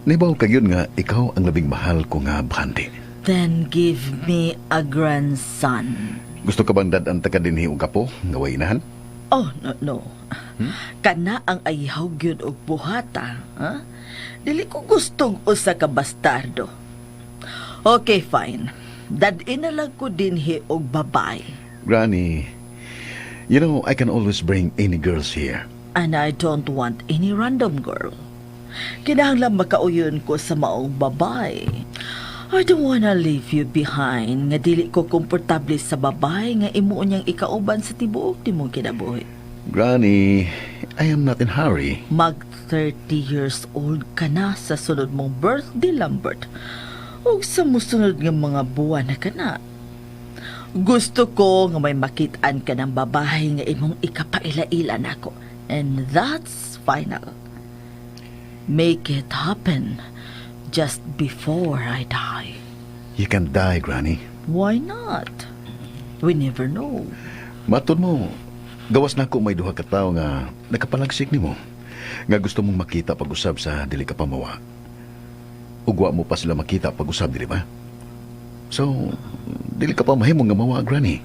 [SPEAKER 6] Nibaw ka yun nga ikaw ang labing mahal ko nga bhandi.
[SPEAKER 10] Then give me a grandson.
[SPEAKER 6] Gusto ka bang dad-an ta ka dinhi og kapo nga way inahan?
[SPEAKER 10] Oh, no, no. Kana ang ayaw gyud og buhata, ha? Dili ko gustong usa ka bastardo. Okay, fine. Dad-in na lang ko dinhi og babae.
[SPEAKER 6] Granny, you know I can always bring any girls here.
[SPEAKER 10] And I don't want any random girl. Kinahanglan makauyon ko sa maong babae. I don't wanna leave you behind nga dili ko komportable sa babae nga imo niyang ikauban sa tibuok nimong kinabuhi.
[SPEAKER 6] Granny, I am not in hurry.
[SPEAKER 10] Mag 30 years old ka na sa sunod mong birthday, Lambert. Ug sa musunod nga mga buwan na ka na. Gusto ko nga may makitaan ka ng babae nga imong ikapaila-ila nako. And that's final. Make it happen just before I die.
[SPEAKER 6] You can die, Granny.
[SPEAKER 10] Why not? We never know.
[SPEAKER 6] Matod mo, gawas na ako may duha ka tawo nga nakapalagsik nimo. Nga gusto mong makita pag-usab sa dili ka pamawa. Ug wa mo pa sila makita pag-usab, dili ba? So, dili ka pa mahimo nga mawa, Granny.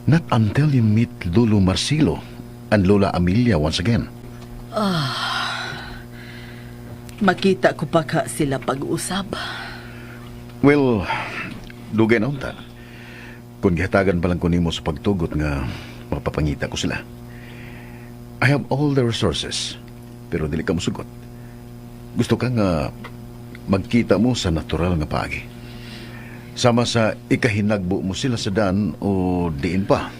[SPEAKER 6] Not until you meet Lolo Marcelo and Lola Amelia once again.
[SPEAKER 10] Makita ko pa ka sila pag-usab.
[SPEAKER 6] Well, dugay na unta. Kung gihatagan pa lang ko nimo sa pagtugot nga mapapangita ko sila. I have all the resources, pero dili ka musugot. Gusto ka nga magkita mo sa natural nga paagi. Sama sa ikahinagbo mo sila sa daan o diin pa.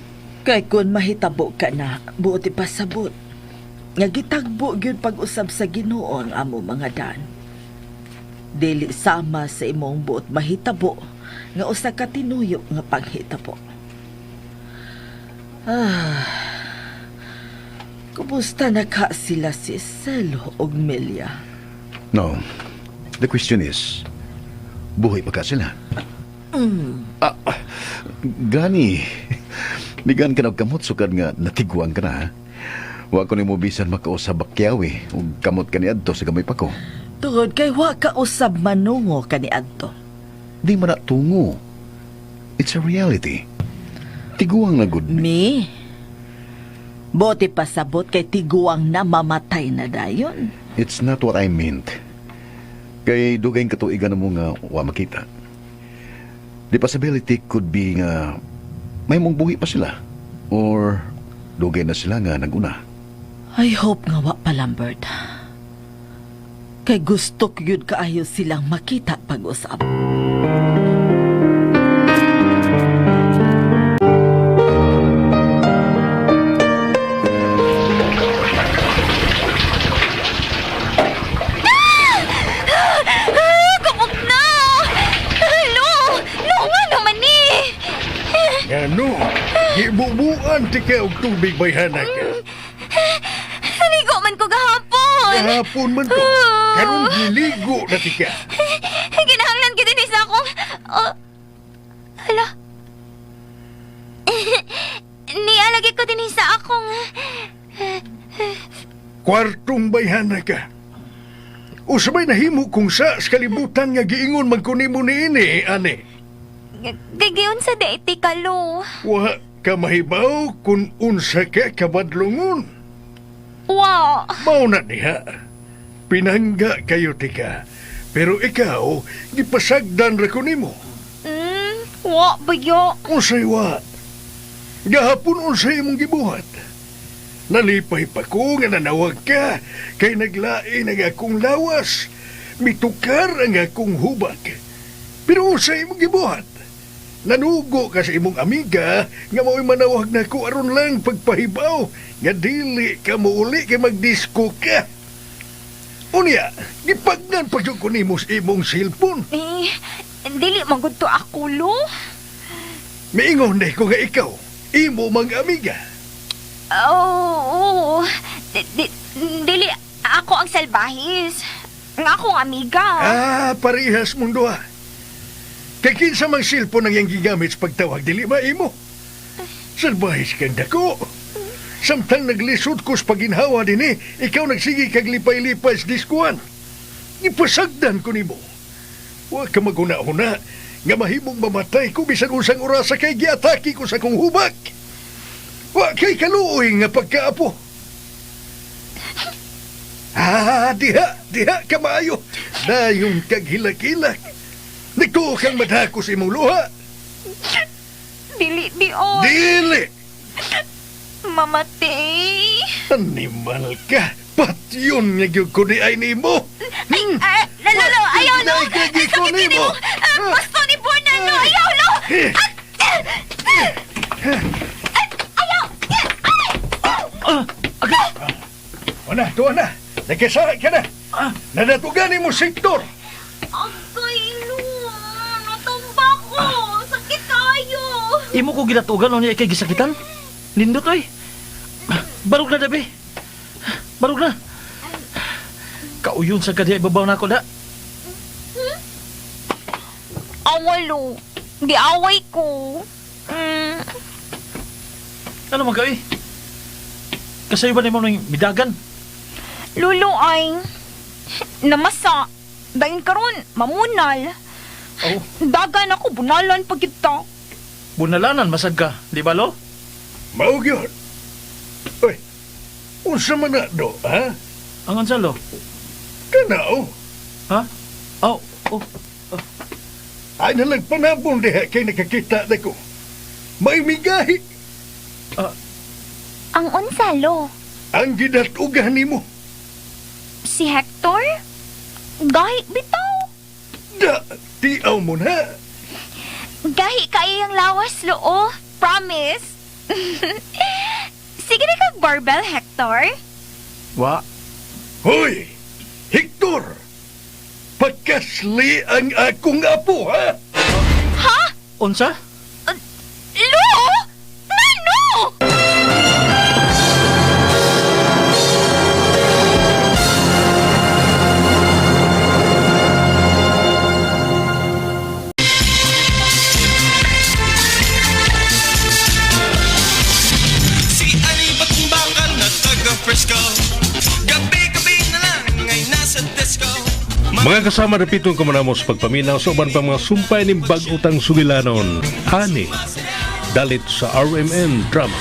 [SPEAKER 10] Kay kung mahitabo ka na, buot ipasabot. Nga gitagbo gyud pag-usab sa Ginoo ang amo mga dan. Dili sama sa imong buot mahitabo nga usa ka tinuyo nga panghitabo. Ah. Kumusta na ka sila si Celo og Melia?
[SPEAKER 6] No. The question is, buhay pa ka sila? Ah, ah, Gani, nigan ka na og kamot sukad nga natiguan ka na. Ha? Wa ko nimo bisan makausab bakyawi ug kamot kaniadto sa gamay pa ko.
[SPEAKER 10] Tungod kay wa ka usab manungo kaniadto.
[SPEAKER 6] Di man na tungo. It's a reality. Tiguang na gud.
[SPEAKER 10] Mi, buot pasabot kay tiguang na mamatay na dayon.
[SPEAKER 6] It's not what I meant. Kay dugay katuigan mo nga wa makita. The possibility could be nga may mong buhi pa sila or dugay na sila nga naguna.
[SPEAKER 10] I hope nga wa pa, Lambert. Kay gusto ko yun kaayo silang makita pag-usap.
[SPEAKER 9] Ngano? Gibubuan ti ka og tubig bayhana ka.
[SPEAKER 8] Naligo man ko gahapon.
[SPEAKER 9] Gahapon man to. Karon giligo na ti ka.
[SPEAKER 8] Kinahanglan gid ni sa akong oh. Hala. Nialagi ko din sa akong
[SPEAKER 9] Kwartong bayhana ka. Usabay nahimo kung sa kalibutan nga giingon man ko nimo niini, ani.
[SPEAKER 8] Gigiyon sa deity kalo.
[SPEAKER 9] Wa ka mahibaw kung unsa ka kabadlungon.
[SPEAKER 8] Wa.
[SPEAKER 9] Mao na diha. Pinangga kayo tika. Pero ikaw, gipasagdan ra ko nimo.
[SPEAKER 8] Wa bayo.
[SPEAKER 9] Unsay wa? Gahapon unsay imong gibuhat. Nalipay pa ko nga nanawag ka kay naglain ang akong lawas. Mitukar ang akong hubag. Pero unsay imong gibuhat? Nanugo ka sa imong amiga nga mao'y manawag na ko aron lang pagpahibaw nga dili ka muuli kay magdisko ka. Unya, gipagnan pa jud ko nimo sa imong cellphone.
[SPEAKER 8] Eh, dili man gud to ako lo.
[SPEAKER 9] Miingon na ko nga ikaw, imo mang amiga.
[SPEAKER 8] Oo. Oh, dili ako ang salbahis. Ang akong amiga.
[SPEAKER 9] Ah, parehas mong duha. Kay kinsa mang cellphone ang iyang gigamit sa pagtawag, dili ba imo? Salbahis kang dako. Samtang naglisod ko sa paginhawa dinhi, ikaw nagsige kag lipay-lipay sa diskuan. Ipasagdan ko nimo. Wa ka maguna-una nga mahimong mamatay ko bisan unsang orasa kay giatake ko sa kong hubak. Wa kay kaluoy nga pagkaapo. Ah, diha, diha ka maayo. Dayong kag hilak-hilak. Nagtuo kang madako sa imong luha.
[SPEAKER 8] Dili di oh.
[SPEAKER 9] Dili!
[SPEAKER 8] Mamatay.
[SPEAKER 9] Animal ka. Patyon nga gyud ko di ay nimo.
[SPEAKER 8] Ay, ah, lalo, lo, ayaw, lo.
[SPEAKER 9] Ay, kay
[SPEAKER 8] Sakit
[SPEAKER 9] ko
[SPEAKER 8] ni
[SPEAKER 9] nimo.
[SPEAKER 8] mo. Ah, gusto ni Borna, lo. Ayaw, lo.
[SPEAKER 9] Eh.
[SPEAKER 8] Ayaw. Ay!
[SPEAKER 9] Wala, tuwa na. Nagkasara ka na. Nadatugan mo sektor.
[SPEAKER 8] Agay, lo. Natumba ko. Sakit kayo.
[SPEAKER 5] Imo ko ginatugan unya ikay gisakitan. Nindot oy. Barog na dabi. Barog na. Kauyon sa kadiya ibabaw na ako da.
[SPEAKER 8] Awalo. Di away ko.
[SPEAKER 5] Ano man ka eh? Kasayo ba nimo ning midagan?
[SPEAKER 8] Lulo ay namasa. Dayon karon mamunal.
[SPEAKER 5] Oh,
[SPEAKER 8] Dagan ako bunalan pag kita.
[SPEAKER 5] bunalanan masad ka, di ba lo?
[SPEAKER 9] Mao gyud. Uy, unsa man na do, ha?
[SPEAKER 5] Ang unsa lo?
[SPEAKER 9] Kanao.
[SPEAKER 5] Ha? Oh, oh.
[SPEAKER 9] Ay nalang panabong diha kay nakakita na ko. May migahi
[SPEAKER 8] Ang unsalo,
[SPEAKER 9] ang gidatugan nimo.
[SPEAKER 8] si Hector? Gahi bitaw.
[SPEAKER 9] Da, tiaw mo na.
[SPEAKER 8] Gahi kay ang lawas loo. Promise. Sige na kag barbell, Hector.
[SPEAKER 5] Wa.
[SPEAKER 9] Hoy, Hector! Pagkasli ang akong apo, ha?
[SPEAKER 8] Ha?
[SPEAKER 5] Unsa?
[SPEAKER 8] Lo? Nano?
[SPEAKER 7] Si Ani Batong Bakal na taga Fresco. Gabi-gabi na lang ay nasa disco.
[SPEAKER 1] Mga kasama repitong kamanamo sa pagpaminaw sa uban pa mga sumpay ning bag-utang sugilanon. Ani, dalit sa RMN Drama.